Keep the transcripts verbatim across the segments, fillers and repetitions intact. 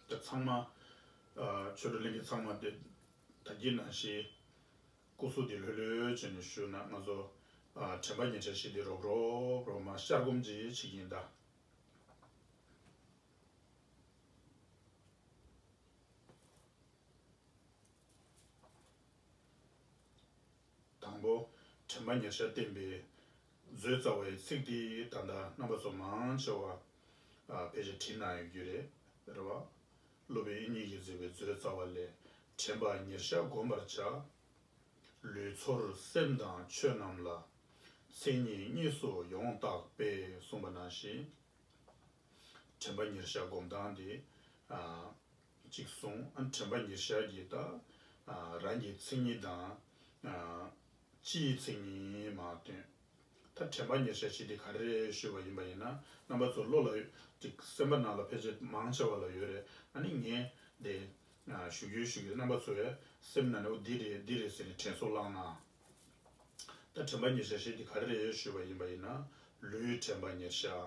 ད་ཚང་མ་ཨ་ཆོས་གྲོགས་ལྷན་རྒྱས་ཚང་མ་དེ་ད་གིན་ནང་བཞིན་སྐུ་གཟུགས་དེ་ལྷོད་ལྷོད་བྱས་ནས་བཞུགས་ན། ང་ཚོ་ཨ་དྲན་པ་ཉེར་བཞག་བཞི་དེ་རོབ་རོབ་རོབ་མ་ཤར་སྒོམ་ཅིག་བྱེད་ཀྱི་ཡིན་ད། དང་པོ། དྲན་པ་ཉེར་བཞག་བསྟན་པའི་མཛོད་རྩ་བའི་ཚིག་འདི་ད་ལྟ་རྣམ་པ་ཚོ་མང་ཆེ་བ་ཨ་ཕལ་ཆེར་བྲིས་གནང་ཡོད་རྒྱུ་རེད། རེད་བ། སློབ་དཔོན་དབྱིག་གཉེན་གྱིས་མཛད་པའི་མཛོད་རྩ་བ་ལས། དྲན་པ་ཉེར་བཞག་བསྒོམ་པར་བྱ། ལུས་ཚོར་སེམས་དང་ཆོས་རྣམས་ལ། མཚན་ཉིད་གཉིས་སུ་ཡོངས་བརྟགས་པས་གསུངས་པ་ནང་བཞིན། དྲན་པ་ཉེར་བཞག་སྒོམ་སྟངས་དེ་ཨ་གཅིག་གསུངས། ཨ་དྲན་པ་ཉེར་བཞག་གི་ད་ཨ་རང་གི་མཚན་ཉིད་དང་ཨ་སྤྱིའི་མཚན་ཉིད་མར་སྟོན། ད་དྲན་པ་ཉེར་བཞག་བཞི་དེ་ག་རེ་རེད་ཞུས་པ་ཡིན་པ་ཡིན་ན། རྣམ་པ་ཚོ་བློ་ལ་ཡོད་ཅིག་སེམས་པ་ནང་ལ་ཕལ་ཆེར་མང་ཆེ་བ་ལ་ཡོད་རེད། ཨ་ནི་ངས་དེ་ཨ་ཞུ་རྒྱུ་ཞུ་རྒྱུ། རྣམ་པ་ཚོ་ཡ་སེམས་ནང་ནས་འོ་འདི་རེད་འདི་རེད་ཟེར་ནས་དྲན་གསོ་བླངས་ན། ད་དྲན་པ་ཉེར་བཞག་བཞི་དེ་ག་རེ་རེད་ཞུས་པ་ཡིན་པ་ཡིན་ན། ལུས་དྲན་པ་ཉེར་བཞག་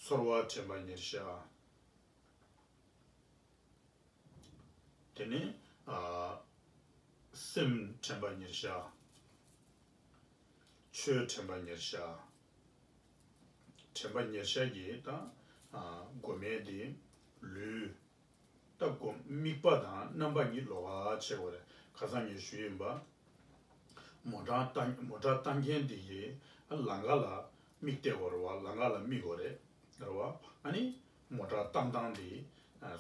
ཚོར་བ་དྲན་པ་ཉེར་བཞག་དེ་ནས་ཨ་སེམས་དྲན་པ་ཉེར་བཞག་ཆོས་དྲན་པ་ཉེར་བཞག་དྲན་པ་ཉེར་བཞག་གི་ད་ཨ་སྒོམ་ཡས་དེ་ལུས། ད་སྒོམ་དམིགས་པ་དང་རྣམ་པ་གཉིས་ལོགས་ཀ་ཕྱེ་དགོས་རེད། ཁ་སང་ངས་ཞུས་ཡིན་པ། མོ་ཊ་བཏང་མོ་ཊ་བཏང་མཁན་དེ་ཡིས་ལམ་ཁ་ལ་མིག་བལྟས་དགོས་རེད་བ། ལམ་ཁ་ལ་དམིགས་དགོས་རེད། རེད་བ། ཨ་ནི་མོ་ཊ་བཏང་སྟངས་དེ་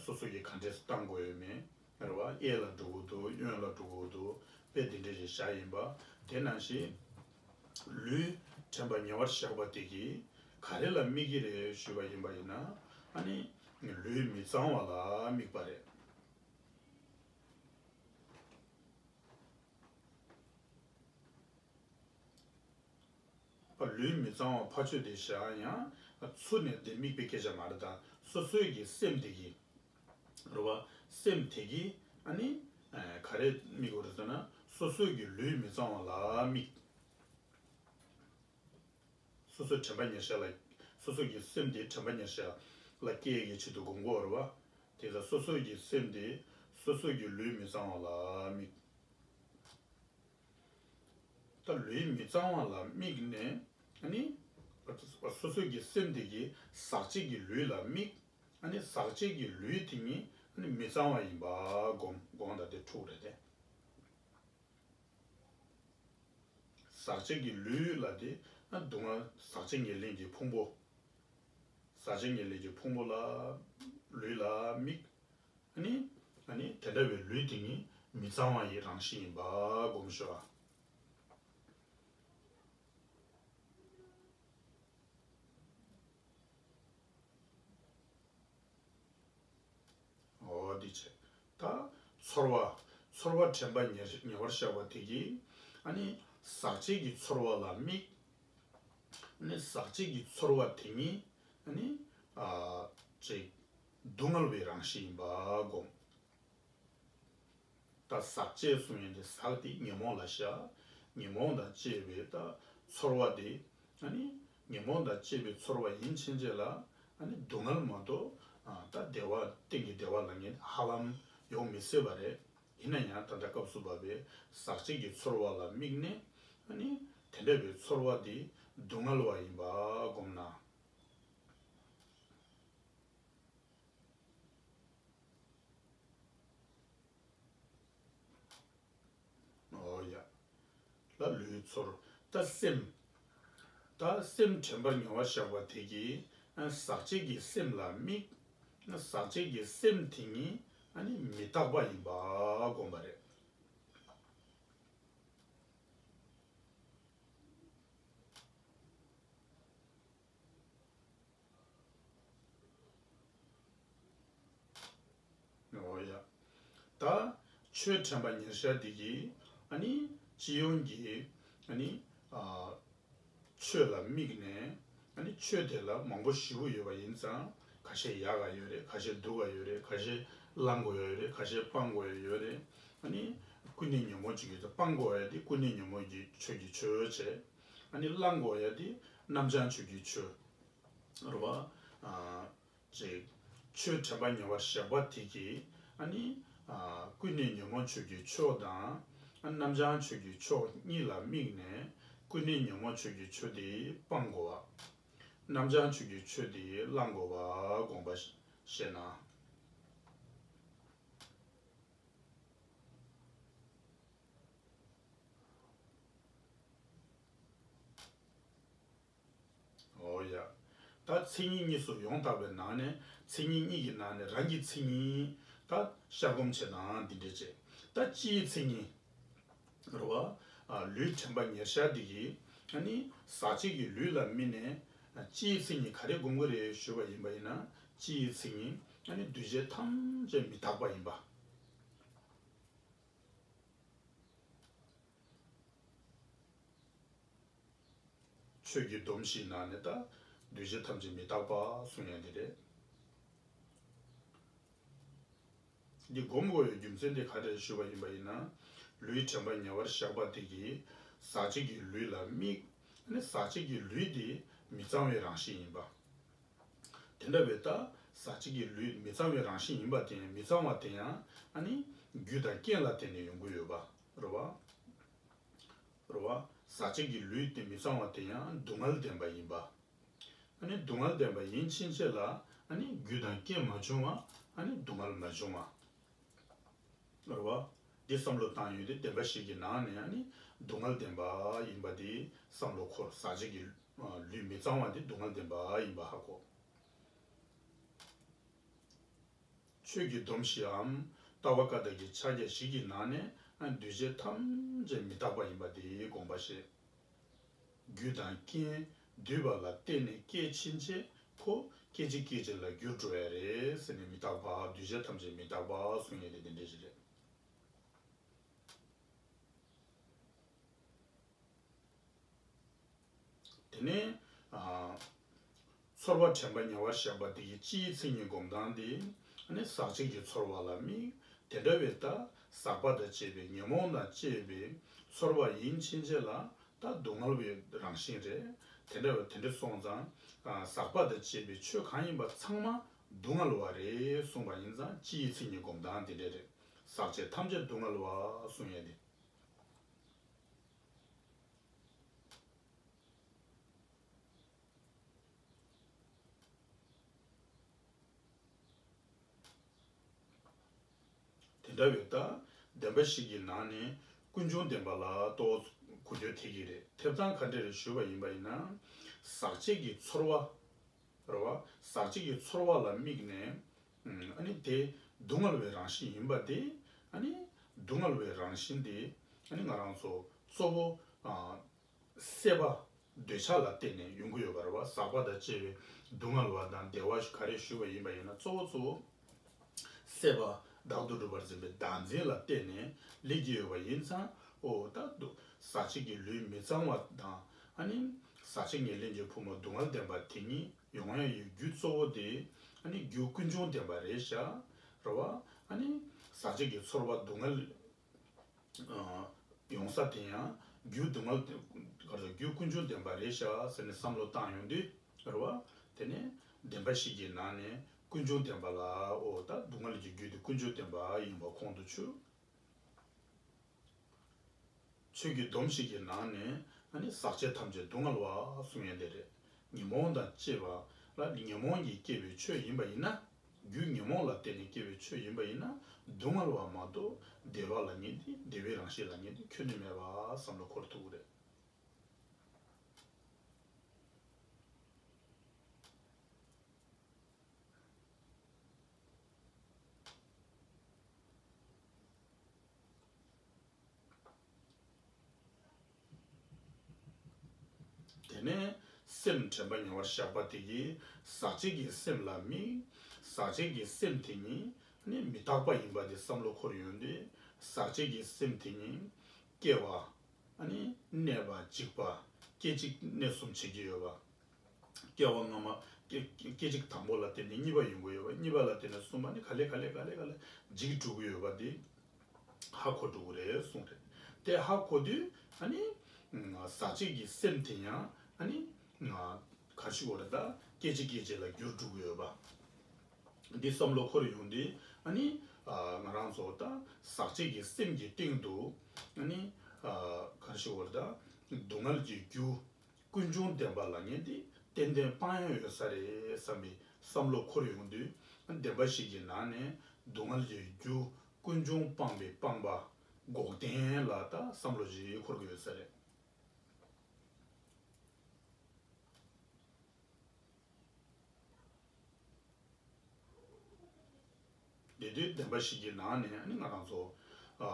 སོ་སོ་གིས་ག་འདྲས་བཏང་དགོས་ཡོད་མེད། རེད་བ། གཡས་ལ་འགྲོ་གི་འདུག་གཡོན་ལ་འགྲོ་གི་འདུག་དཔེ་དེ་འདྲས་ཞིག་བཞག་ཡིན་པ། དེ་ནང་བཞིན་ལུས་དྲན་པ་ཉེ་བར་བཞག་པ་དེ་གིས་ག་རེ་ལ་དམིགས་ཀྱི་རེད་ཞུས་པ་ཡིན་པ་ཡིན་ན། ཨ་ནི་ལུས་མི་གཙང་བ་ལ་དམིགས་པ་རེད། ལུས་མི་གཙང་བ་ཕ་ཆོས་དེ་བཞག་ཡང་ཚུར་ནས་དེ་དམིགས་པའི་སྐད་ཆ་མ་རེད་ད། སོ་སོའི་གི་སེམས་དེ་གིས། རེད་བ། སེམས་དེ་གིས་ཨ་ནི་ག་རེ་དམིགས་དགོས་རེད་ཟེར་ན། སོ་སོའི་གི་ལུས་མི་གཙང་བ་ལ་དམིགས། སོ་སོའི་དྲན་པ་ཉེར་བཞག་ལ། སོ་སོ་གི་སེམས་དེ་དྲན་པ་ཉེར་བཞག་ལ་སྐྱེ་ཡས་ཀྱི་ཆེད་དུ་སྒོམ་དགོས་རེད་བ། དེ་ལྟར་སོ་སོ་གི་སེམས་དེ་སོ་སོ་གི་ལུས་མི་གཙང་བ་ལ་དམིགས། ད་ལུས་མི་གཙང་བ་ལ་དམིགས་ནས་ཨ་ནི་སོ་སོ་གི་སེམས་དེ་གི་ཟག་བཅས་ཀྱི་ལུས་ལ་དམིགས། ཨ་ནི་ཟག་བཅས་ཀྱི་ལུས་དེ་ཉིད་ཨ་ནི་མི་གཙང་བ་ཡིན་པ་སྒོམ། སྒོམ་ད་དེ་འཁྲུག་རེད་དེ། ཟག་བཅས་ཀྱི་ལུས་ལ་དེ་ཨ་སྡུག་བསྔལ་ཟག་བཅས་ཉེར་ལེན་གྱི་ཕུང་པོ། ཟག་བཅས་ཉེར་ལེན་གྱི་ཕུང་པོ་ལ་ལུས་ལ་དམིགས། ཨ་ནི་ཨ་ནི་དེ་འདྲ་བའི་ལུས་དེ་ཉིད་མི་གཙང་བ་ཡི་རང་བཞིན་ཡིན་པ་སྒོམ་ཤོག་ཨ། འོ་འདི་བྱས། ད་ཚོར་བ། ཚོར་བ་དྲན་པ་ཉེར་ཉེ་བར་བཞག་པ་དེ་གིས་ཨ་ནི་ཟག་བཅས་ཀྱི་ཚོར་བ་ལ་དམིགས། ཨ་ནི་ཟག་བཅས་ཀྱི་ཚོར་བ་དེ་ཉིད་ཨ་ནི་ཨ་ཅིག་སྡུག་བསྔལ་བའི་རང་བཞིན་ཡིན་པ་སྒོམ། ད་ཟག་བཅས་གསུང་ཡས་དེ་ཟག་དེ་ཉོན་མོངས་ལ་བཞག་ཉོན་མོངས་དང་བཅས་པའི་ད་ཚོར་བ་དེ་ཨ་ནི་ཉོན་མོངས་དང་བཅས་པའི་ཚོར་བ་ཡིན་ཕྱིན་ཆད་ལ་ཨ་ནི་སྡུག་བསྔལ་མ་གཏོགས་ཨ་ད་བདེ་བ་གཏན་གྱི་བདེ་བ་ལབ་མཁན་ཧ་ལམ་ཡོང་མི་སྲིད་པ་རེད། ཡིན་ན་ཡང་ད་ལྟ་སྐབས་སུ་བབ་པའི་ཟག་བཅས་ཀྱི་ཚོར་བ་ལ་དམིགས་ནས་ཨ་ནི་དེ་འདྲ་བའི་ཚོར་བ་དེ་སྡུག་བསྔལ་བ་ཡིན་པ་སྒོམ་ན། ཨོ་ཡ། ལ་ལུས་ཚོར། ད་སེམས། ད་སེམས་དྲན་པར་ཉེ་བར་བཞག་པ་དེ་གིས་ཨ་ཟག་བཅས་ཀྱི་སེམས་ལ་དམིགས། ཨ་ཟག་བཅས་ཀྱི་སེམས་དེ་ཉིད་ཨ་ནི་མི་རྟག་པ་ཡིན་པ་སྒོམ་པ་རེད། འོ་ཡ། ད་ཆོས་དྲན་པ་ཉེར་བཞག་འདི་གིས་ཨ་ནི་སྤྱི་ཡོངས་ཀྱི་ཨ་ནི་ཨ་ཆོས་ལ་དམིགས་ནས། ཨ་ནི་ཆོས་དེ་ལ་མང་པོ་ཞེ་པོ་ཡོད་པ་ཡིན་ཙང་། ཁ་ཤས་ཡག་ག་ཡོད་རེད། ཁ་ཤས་སྡུག་ག་ཡོད་རེད། ཁ་ཤས་བླང་དགོས་ཡ་ཡོད་རེད། ཁ་ཤས་སྤང་དགོས་ཡ་ཡོད་རེད། ཨ་ནི་ཀུན་ནས་ཉོན་མོངས་ཅིག་ཡོད་ཙང་སྤང་དགོས་ཡ་དེ་ཀུན་ནས་ཉོན་མོངས་ཀྱི་ཆོས་ཀྱི་ཆོས་བྱས། ཨ་ནི་བླང་དགོས་ཡ་དེ་རྣམ་བྱང་ཆོས་ཀྱི་ཆོས་རེད་བ། ཨ། ཅིག་ཆོས་དྲན་པ་ཉེ་བར་བཞག་པ་དེ་གིས་ཨ་ནི་ཨ་ཀུན་ནས་ཉོན་མོངས་ཆོས་ཀྱི་ཕྱོགས་དང་ཨ་རྣམ་བྱང་ཆོས་ཀྱི་ཕྱོགས་གཉིས་ལ་དམིགས་ནས་ཀུན་ནས་ཉོན་མོངས་ཆོས་ཀྱི་ཆོས་དེ་སྤང་དགོས་པ། རྣམ་བྱང་ཆོས་ཀྱི་ཆོས་དེ་བླང་དགོས་པ་དགོངས་པ་བཞེས་ན། ཨོ་ཡ། ད་མཚན་ཉིད་གཉིས་སུ་ཡོངས་དག་པའི་ནང་ནས་མཚན་ཉིད་གཉིས་ཀྱི་ནང་ནས་རང་གི་མཚན་ཉིད་ད་ཤར་སྒོམ་བྱེད་དང་འདི་འདྲས་བྱེད། ད་སྤྱིའི་མཚན་ཉིད་རེད་བ། ཨ་ལུས་དྲན་པ་ཉེར་བཞག་འདི་གིས་ཨ་ནི་ཟག་བཅས་ཀྱི་ལུས་ལ་དམིགས་ནས་སྤྱིའི་མཚན་ཉིད་ག་རེ་སྒོམ་གྱི་རེད་ཞུས་པ་ཡིན་པ་ཡིན་ན། སྤྱིའི་མཚན་ཉིད་ཨ་ནི་འདུས་བྱས་ཐམས་ཅད་མི་རྟག་པ་ཡིན་པ། ཆོས་ཀྱི་སྡོམ་བཞིའི་ནང་ནས་ད་འདུས་བྱས་ཐམས་ཅད་མི་རྟག་པ་གསུང་ཡ་འདི་རེད། འདི་སྒོམ་དགོས་པའི་རྒྱུ་མཚན་དེ་ག་རེ་རེད་ཞུས་པ་ཡིན་པ་ཡིན་ན། ལུས་དྲན་པ་ཉེ་བར་བཞག་པ་དེ་གིས་ཟག་བཅས་ཀྱི་ལུས་ལ་དམིགས། ཨ་ནི་ཟག་བཅས་ཀྱི་ལུས་དེ་མི་གཙང་བའི་རང་བཞིན་ཡིན་པ། དེ་འདྲ་བའི་ད་ཟག་བཅས་ཀྱི་ལུས་མི་གཙང་བའི་རང་བཞིན་ཡིན་པ་དེ་ཡང་མི་གཙང་བ་དེ་ཡང་ཨ་ནི་རྒྱུ་དང་རྐྱེན་ལ་བརྟེན་ནས་ཡོང་གི་ཡོད་པ་རེད་བ། རེད་བ། ཟག་བཅས་ཀྱི་ལུས་དེ་མི་གཙང་བ་དེ་ཡང་སྡུག་བསྔལ་ལྡན་པ་ཡིན་པ། ཨ་ནི་སྡུག་བསྔལ་ལྡན་པ་ཡིན་ཕྱིན་ཆད་ལ་ཨ་ནི་རྒྱུ་དང་རྐྱེན་མ་བྱུང་བ་ཨ་ནི་སྡུག་བསྔལ་མ་བྱུང་བ། རེད་བ། འདི་བསམ་བློ་བཏང་ཡོང་དུས་བདེན་པ་བཞི་གི་ནང་ནས་ཨ་ནི་སྡུག་བསྔལ་ལྡན་པ་ཡིན་པ་འདི་བསམ་བློ་འཁོར། ཟག་བཅས་ཀྱི་ལུས་མི་གཙང་བ་འདི་སྡུག་བསྔལ་ལྡན་པ་ཡིན་པ་ཧ་གོ། ཆོས་ཀྱི་སྡོམ་བཞིའམ་ལྟ་བ་བཀའ་རྟགས་ཀྱི་ཕྱག་རྒྱ་བཞི་གི་ནང་ནས་འདུས་བྱས་ཐམས་ཅད་མི་རྟག་པ་ཡིན་པ་དེའི་དགོངས་པ་བཞེས། རྒྱུ་དང་རྐྱེན་འདུས་པ་ལ་བརྟེན་ནས་སྐྱེ་ཕྱིན་ཆད་ཁོ་སྐད་ཅིག་སྐད་ཅིག་ལ་འགྱུར་འགྲོ་ཡ་རེད་ཟེར་ནས་མི་རྟག་པ། འདུས་བྱས་ཐམས་ཅད་མི་རྟག་པ་གསུང་ཡས་དེ་དེ་འདྲ་ཞིག་རེད། དེ་ནས་ཨ་ཚོར་བ་དྲན་པ་ཉེ་བར་བཞག་པ་དེ་གི་སྤྱིའི་མཚན་ཉིད་སྒོམ་སྟངས་དེ་ནི་ཟག་བཅས་ཀྱི་ཚོར་བ་ལ་དམིགས། དེ་འདྲ་བའི་ད་ཟག་པ་དང་བཅས་པའི་ཉོན་མོངས་དང་བཅས་པའི་ཚོར་བ་ཡིན་ཕྱིན་ཆད་ལ་ད་སྡུག་བསྔལ་བའི་རང་བཞིན་རེད། དེ་འདྲ་བའི་དེ་འདྲ་སོང་ཙང་ཨ་ཟག་པ་དང་བཅས་པའི་ཆོས་གང་ཡིན་པ་ཚང་མ་སྡུག་བསྔལ་བ་རེད་གསུངས་པ་ཡིན་ཙང་སྤྱིའི་མཚན་ཉིད་སྒོམ་སྟངས་དེ་འདྲ་རེད། ཟག་བཅས་ཐམས་ཅད་སྡུག་བསྔལ་བ་གསུང་ཡས་དེ། དེ་འདྲ་བའི་ད་བདེན་པ་བཞི་གི་ནང་ནས་ཀུན་འབྱུང་བདེན་པ་ལ་གཏོགས་གོ་རྒྱུ་དེ་གི་རེད། ཐེབས་སྟངས་ག་འདྲ་རེད་ཞུས་པ་ཡིན་པ་ཡིན་ན། ཟག་བཅས་ཀྱི་ཚོར་བ་རེད་བ། ཟག་བཅས་ཀྱི་ཚོར་བ་ལ་དམིགས་ནས་ཨ་ནི་དེ་སྡུག་བསྔལ་བའི་རང་བཞིན་ཡིན་པ་དེ། ཨ་ནི་སྡུག་བསྔལ་བའི་རང་བཞིན་དེ་ཨ་ནི་ང་རང་ཚོ་གཙོ་བོ་ཨ། སྲེད་པ་འདོད་ཆགས་ལ་བརྟེན་ནས་ཡོང་གི་ཡོད་པ་རེད་བ། ཟག་པ་དང་བཅས་པའི་སྡུག་བསྔལ་བ་དང་བདེ་བ་ག་རེ་ཞུས་པ་ཡིན་པ་ཡིན་ན། གཙོ་བོ་གཙོ་བོ་སྲེད་པ་བདག་ཏུ་གྲུབ་པར་འཛིན་པའི་བདག་འཛིན་ལ་བརྟེན་ནས་སླེབས་ཀྱི་ཡོད་པ་ཡིན་ཙང་། ཨོ་ད་སྡུག་ཟག་བཅས་ཀྱི་ལུས་མི་གཙང་བ་དང་ཨ་ནི་ཟག་བཅས་ཉེར་ལེན་གྱི་ཕུང་པོ་སྡུག་བསྔལ་ལྡན་པ་དེ་གཉིས་ཡོང་ཡ་ཡི་རྒྱུ་གཙོ་བོ་དེ་ཨ་ནི་རྒྱུ་ཀུན་འབྱུང་ལྡན་པ་རེད་ཤག་རེད་བ། ཨ་ནི་ཟག་བཅས་ཀྱི་ཚོར་བ་སྡུག་བསྔལ་ཡོང་ས་དེ་ཡང་རྒྱུ་སྡུག་བསྔལ་དེ་ག་རེ་ཟེར། རྒྱུ་ཀུན་འབྱུང་བདེན་པ་རེད་ཤག་ཟེར་ནས་བསམ་བློ་བཏང་ཡོང་དུས་རེད་བ། དེ་ནས་བདེན་པ་བཞི་གི་ནང་ནས་ཀུན་འབྱུང་བདེན་པ་ལ། ཨོ་ད་སྡུག་བསྔལ་གྱི་རྒྱུ་དེ་ཀུན་འབྱུང་བདེན་པ་ཡིན་པ་ཁོང་དུ་ཆུད། ཆོས་ཀྱི་སྡོམ་བཞི་གི་ནང་ནས་ཨ་ནི་ཟག་བཅས་ཐམས་ཅད་སྡུག་བསྔལ་བ་གསུང་ཡས་དེ་རེད། ཉོན་མོངས་དང་བཅས་པ་ལ་ཉོན་མོངས་ཀྱིས་བསྐྱེད་པའི་ཆོས་ཡིན་པ་ཡིན་ན། རྒྱུ་ཉོན་མོངས་ལ་བརྟེན་ནས་སྐྱེ་བའི་ཆོས་ཡིན་པ་ཡིན་ན་སྡུག་བསྔལ་བ་མ་གཏོགས་བདེ་བ་ལ་ངེས་ཏེ། བདེ་བའི་རང་བཞིན་ལ་ངེས་ཏེ་ཁྱོན་ནས་མེད་པ་བསམ་བློ་འཁོར་ཐུབ་ཀྱི་རེད། དེ་ནས་སེམས་དྲན་པ་ཉེ་བར་བཞག་པ་དེ་གིས་ཟག་བཅས་ཀྱི་སེམས་ལ་དམིགས། ཟག་བཅས་ཀྱི་སེམས་དེ་ཉིད་ནི་མི་རྟག་པ་ཡིན་པ་དེ་བསམ་བློ་འཁོར་ཡོང་དུས། ཟག་བཅས་ཀྱི་སེམས་དེ་ཉིད་སྐྱེ་བ། ཨ་ནི་གནས་པ། འཇིག་པ། སྐད་ཅིག་གནས་གསུམ་བྱེད་ཀྱི་ཡོད་པ། སྐྱེ་བ་སྔ་མ་སྐད་སྐད་ཅིག་དང་པོ་ལ་བརྟེན་ནས་གཉིས་པ་ཡོང་གི་ཡོད་པ། གཉིས་པ་ལ་བརྟེན་ནས་གསུམ་པ་ནི་ག་ལེ་ག་ལེ་ག་ལེ་ག་ལེ་འཇིག་འགྲོ་གི་ཡོད་པ་དེ་ཧ་གོ་འགྲོ་གི་རེད་གསུངས་རེད། དེ་ཧ་གོ་དུས་ཨ་ནི་ཟག་བཅས་ཀྱི་སེམས་དེ་ཡང་ཨ་ནི་ག་ཞིག་འོ་རེད། ད་སྐད་ཅིག་སྐད་ཅིག་ལ་འགྱུར་འགྲོ་གི་ཡོད་པ། འདི་བསམ་བློ་འཁོར་ཡོང་དུས་ཨ་ནི་ཨ་ང་རང་ཚོ་ད་ཟག་བཅས་ཀྱི་སེམས་ཀྱི་སྟེང་དུ་ཨ་ནི་ཨ་ག་རེ་ཞུ་དགོས་རེད། ད་སྡུག་བསྔལ་གྱི་རྒྱུ་ཀུན་འབྱུང་བདེན་པ་ལབ་མཁན་དེ་ཏན་ཏན་སྤང་ཡ་ཡོད་ས་རེད་བསམ་པའི་བསམ་བློ་འཁོར་ཡོང་དུས། བདེན་པ་བཞི་གི་ནང་ནས་སྡུག་བསྔལ་གྱི་རྒྱུ་ཀུན་འབྱུང་སྤངས་པའི་སྤངས་པ་འགོག་བདེན་ལ་ད་བསམ་བློ་ཞིག་འཁོར་གྱི་ཡོད་ས་རེད། དེ་དུས་བདེན་པ་བཞི་གི་ནང་ནས་ནི་ང་རང་ཚོ་ཨ་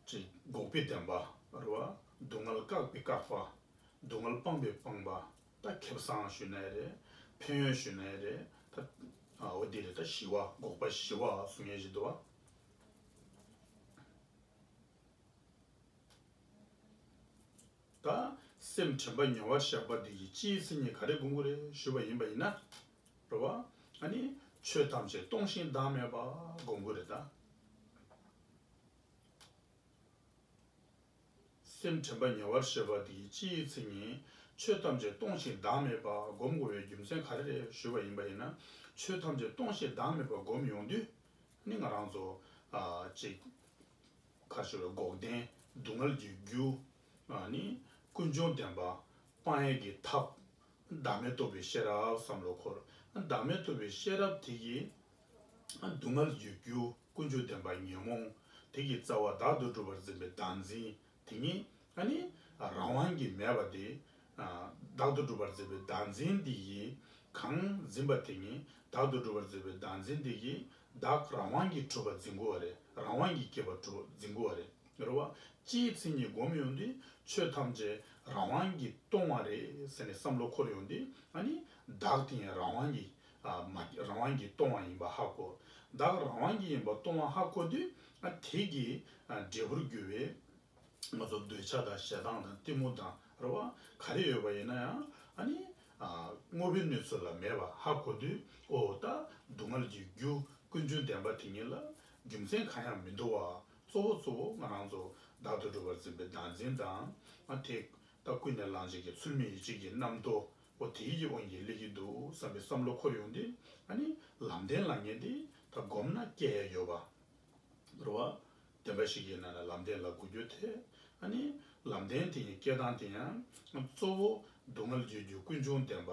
ཅིག་འགོག་པའི་བདེན་པ་རེད་བ། སྡུག་བསྔལ་བཀག་པའི་བཀག་པ། སྡུག་བསྔལ་སྤངས་པའི་སྤངས་པ། ད་ཁེ་བཟང་ཞུ་ན་ཡང་རེད། ཕན་ཡོན་ཞུ་ན་ཡང་རེད། ད་ཨ་འོ་དེ་རེད། ད་ཞི་བ་འགོག་པ་ཞི་བ་གསུང་ཡས་ཞིག་འདུག་བ། ད་སེམས་དྲན་པ་ཉེ་བར་བཞག་པ་འདི་ཡིས་སྤྱིའི་མཚན་ཉིད་ག་རེ་སྒོམ་དགོས་རེད་ཞུས་པ་ཡིན་པ་ཡིན་ན། རེད་བ། ཨ་ནི་ཆོས་ཐམས་ཅད་སྟོང་ཞིང་བདག་མེད་པ་སྒོམ་དགོས་རེད་ད། སེམས་དྲན་པ་ཉེ་བར་བཞག་པ་འདི་ཡིས་སྤྱིའི་མཚན་ཉིད་ཆོས་ཐམས་ཅད་སྟོང་ཞིང་བདག་མེད་པ་སྒོམ་དགོས་པའི་རྒྱུ་མཚན་ག་རེ་རེད་ཞུས་པ་ཡིན་པ་ཡིན་ན། ཆོས་ཐམས་ཅད་སྟོང་ཞིང་བདག་མེད་པ་སྒོམ་ཡོང་དུས་ནི་ང་རང་ཚོ་ཨ་ཅིག་ཁ་ཤོར་བའི་འགོག་བདེན། སྡུག་བསྔལ་གྱི་རྒྱུ། ཨ་ནི་ཀུན་འབྱུང་བདེན་པ་སྤང་ཡས་ཀྱི་ཐབས། བདག་མེད་རྟོགས་པའི་ཤེས་རབ་བསམ་བློ་འཁོར། བདག་མེད་རྟོགས་པའི་ཤེས་རབ་དེ་ཡིས་སྡུག་བསྔལ་གྱི་རྒྱུ་ཀུན་འབྱུང་བདེན་པ་ཉོན་མོངས་དེ་གི་རྩ་བ་བདག་ཏུ་གྲུབ་པར་འཛིན་པའི་བདག་འཛིན་དེ་ཉིད་ཨ་ནི་རང་དབང་གིས་མེད་པ་དེ། བདག་ཏུ་གྲུབ་པར་འཛིན་པའི་བདག་འཛིན་དེ་ཡིས་གང་འཛིན་པ་དེ་ཉིད་བདག་ཏུ་གྲུབ་པར་འཛིན་པའི་བདག་འཛིན་དེ་ཡིས་བདག་རང་དབང་གིས་གྲུབ་པ་འཛིན་དགོས་པ་རེད། རང་དབང་གིས་སྐྱེས་པ་གྲུབ་འཛིན་དགོས་པ་རེད། རེད་བ། སྤྱིའི་མཚན་ཉིད་སྒོམ་ཡོང་དུས་ཆོས་ཐམས་ཅད་རང་དབང་གིས་སྟོང་བ་རེད་ཟེར་ནས་བསམ་བློ་འཁོར་ཡོང་དུས་ཨ་ནི་བདག་དེ་ཡང་རང་དབང་གིས་ཨ་མ་རང་དབང་གིས་སྟོང་བ་ཡིན་པ་ཧ་གོ། བདག་རང་དབང་གིས་ཡིན་པ་སྟོང་བ་ཧ་གོ་དུས་ཨ་དེ་གི་ཨ་འབྲས་བུར་གྱུར་པའི་ང་ཚོ་འདོད་ཆགས་དང་ཞེ་སྡང་དང་གཏི་མུག་དང་རེད་བ། ག་རེ་ཡོད་པ་ཡིན་ན་ཡང་ཨ་ནི་ཨ་དངོས་པོའི་གནས་ཚུལ་ལ་མེད་པ་ཧ་གོ་དུས་ཨོ་ད་སྡུག་བསྔལ་གྱི་རྒྱུ་ཀུན་འབྱུང་བདེན་པ་དེ་ཉིད་ལ་རྒྱུ་མཚན་གང་ཡང་མི་འདུག་བ། གཙོ་བོ་གཙོ་བོ་ང་རང་ཚོ་བདག་ཏུ་གྲུབ་པར་འཛིན་པའི་བདག་འཛིན་དང་ཨ་དེ་ད་ཀུན་ནས་བསླངས་བྱས་ཀྱི་ཚུལ་མིན་ཡིད་བྱེད་ཀྱི་རྣམ་རྟོག་ཨོ་དེའི་གི་དབང་གིས་སླེབས་ཀྱི་འདུག་བསམ་པའི་བསམ་བློ་འཁོར་ཡོང་དུས་ཨ་ནི་ལམ་བདེན་ལབ་མཁན་དེ་ད་སྒོམ་ན་སྐྱེ་ཡ་ཡོད་པ། རེད་བ། བདེན་པ་བཞི་གི་ནང་ན་ལམ་བདེན་ལ་གོ་རྒྱུ་དེ། ཨ་ནི་ལམ་བདེན་དེ་ཡི་སྐད་གདངས་དེ་ཡང་གཙོ་བོ་སྡུག་བསྔལ་གྱི་རྒྱུ་ཀུན་འབྱུང་བདེན་པ།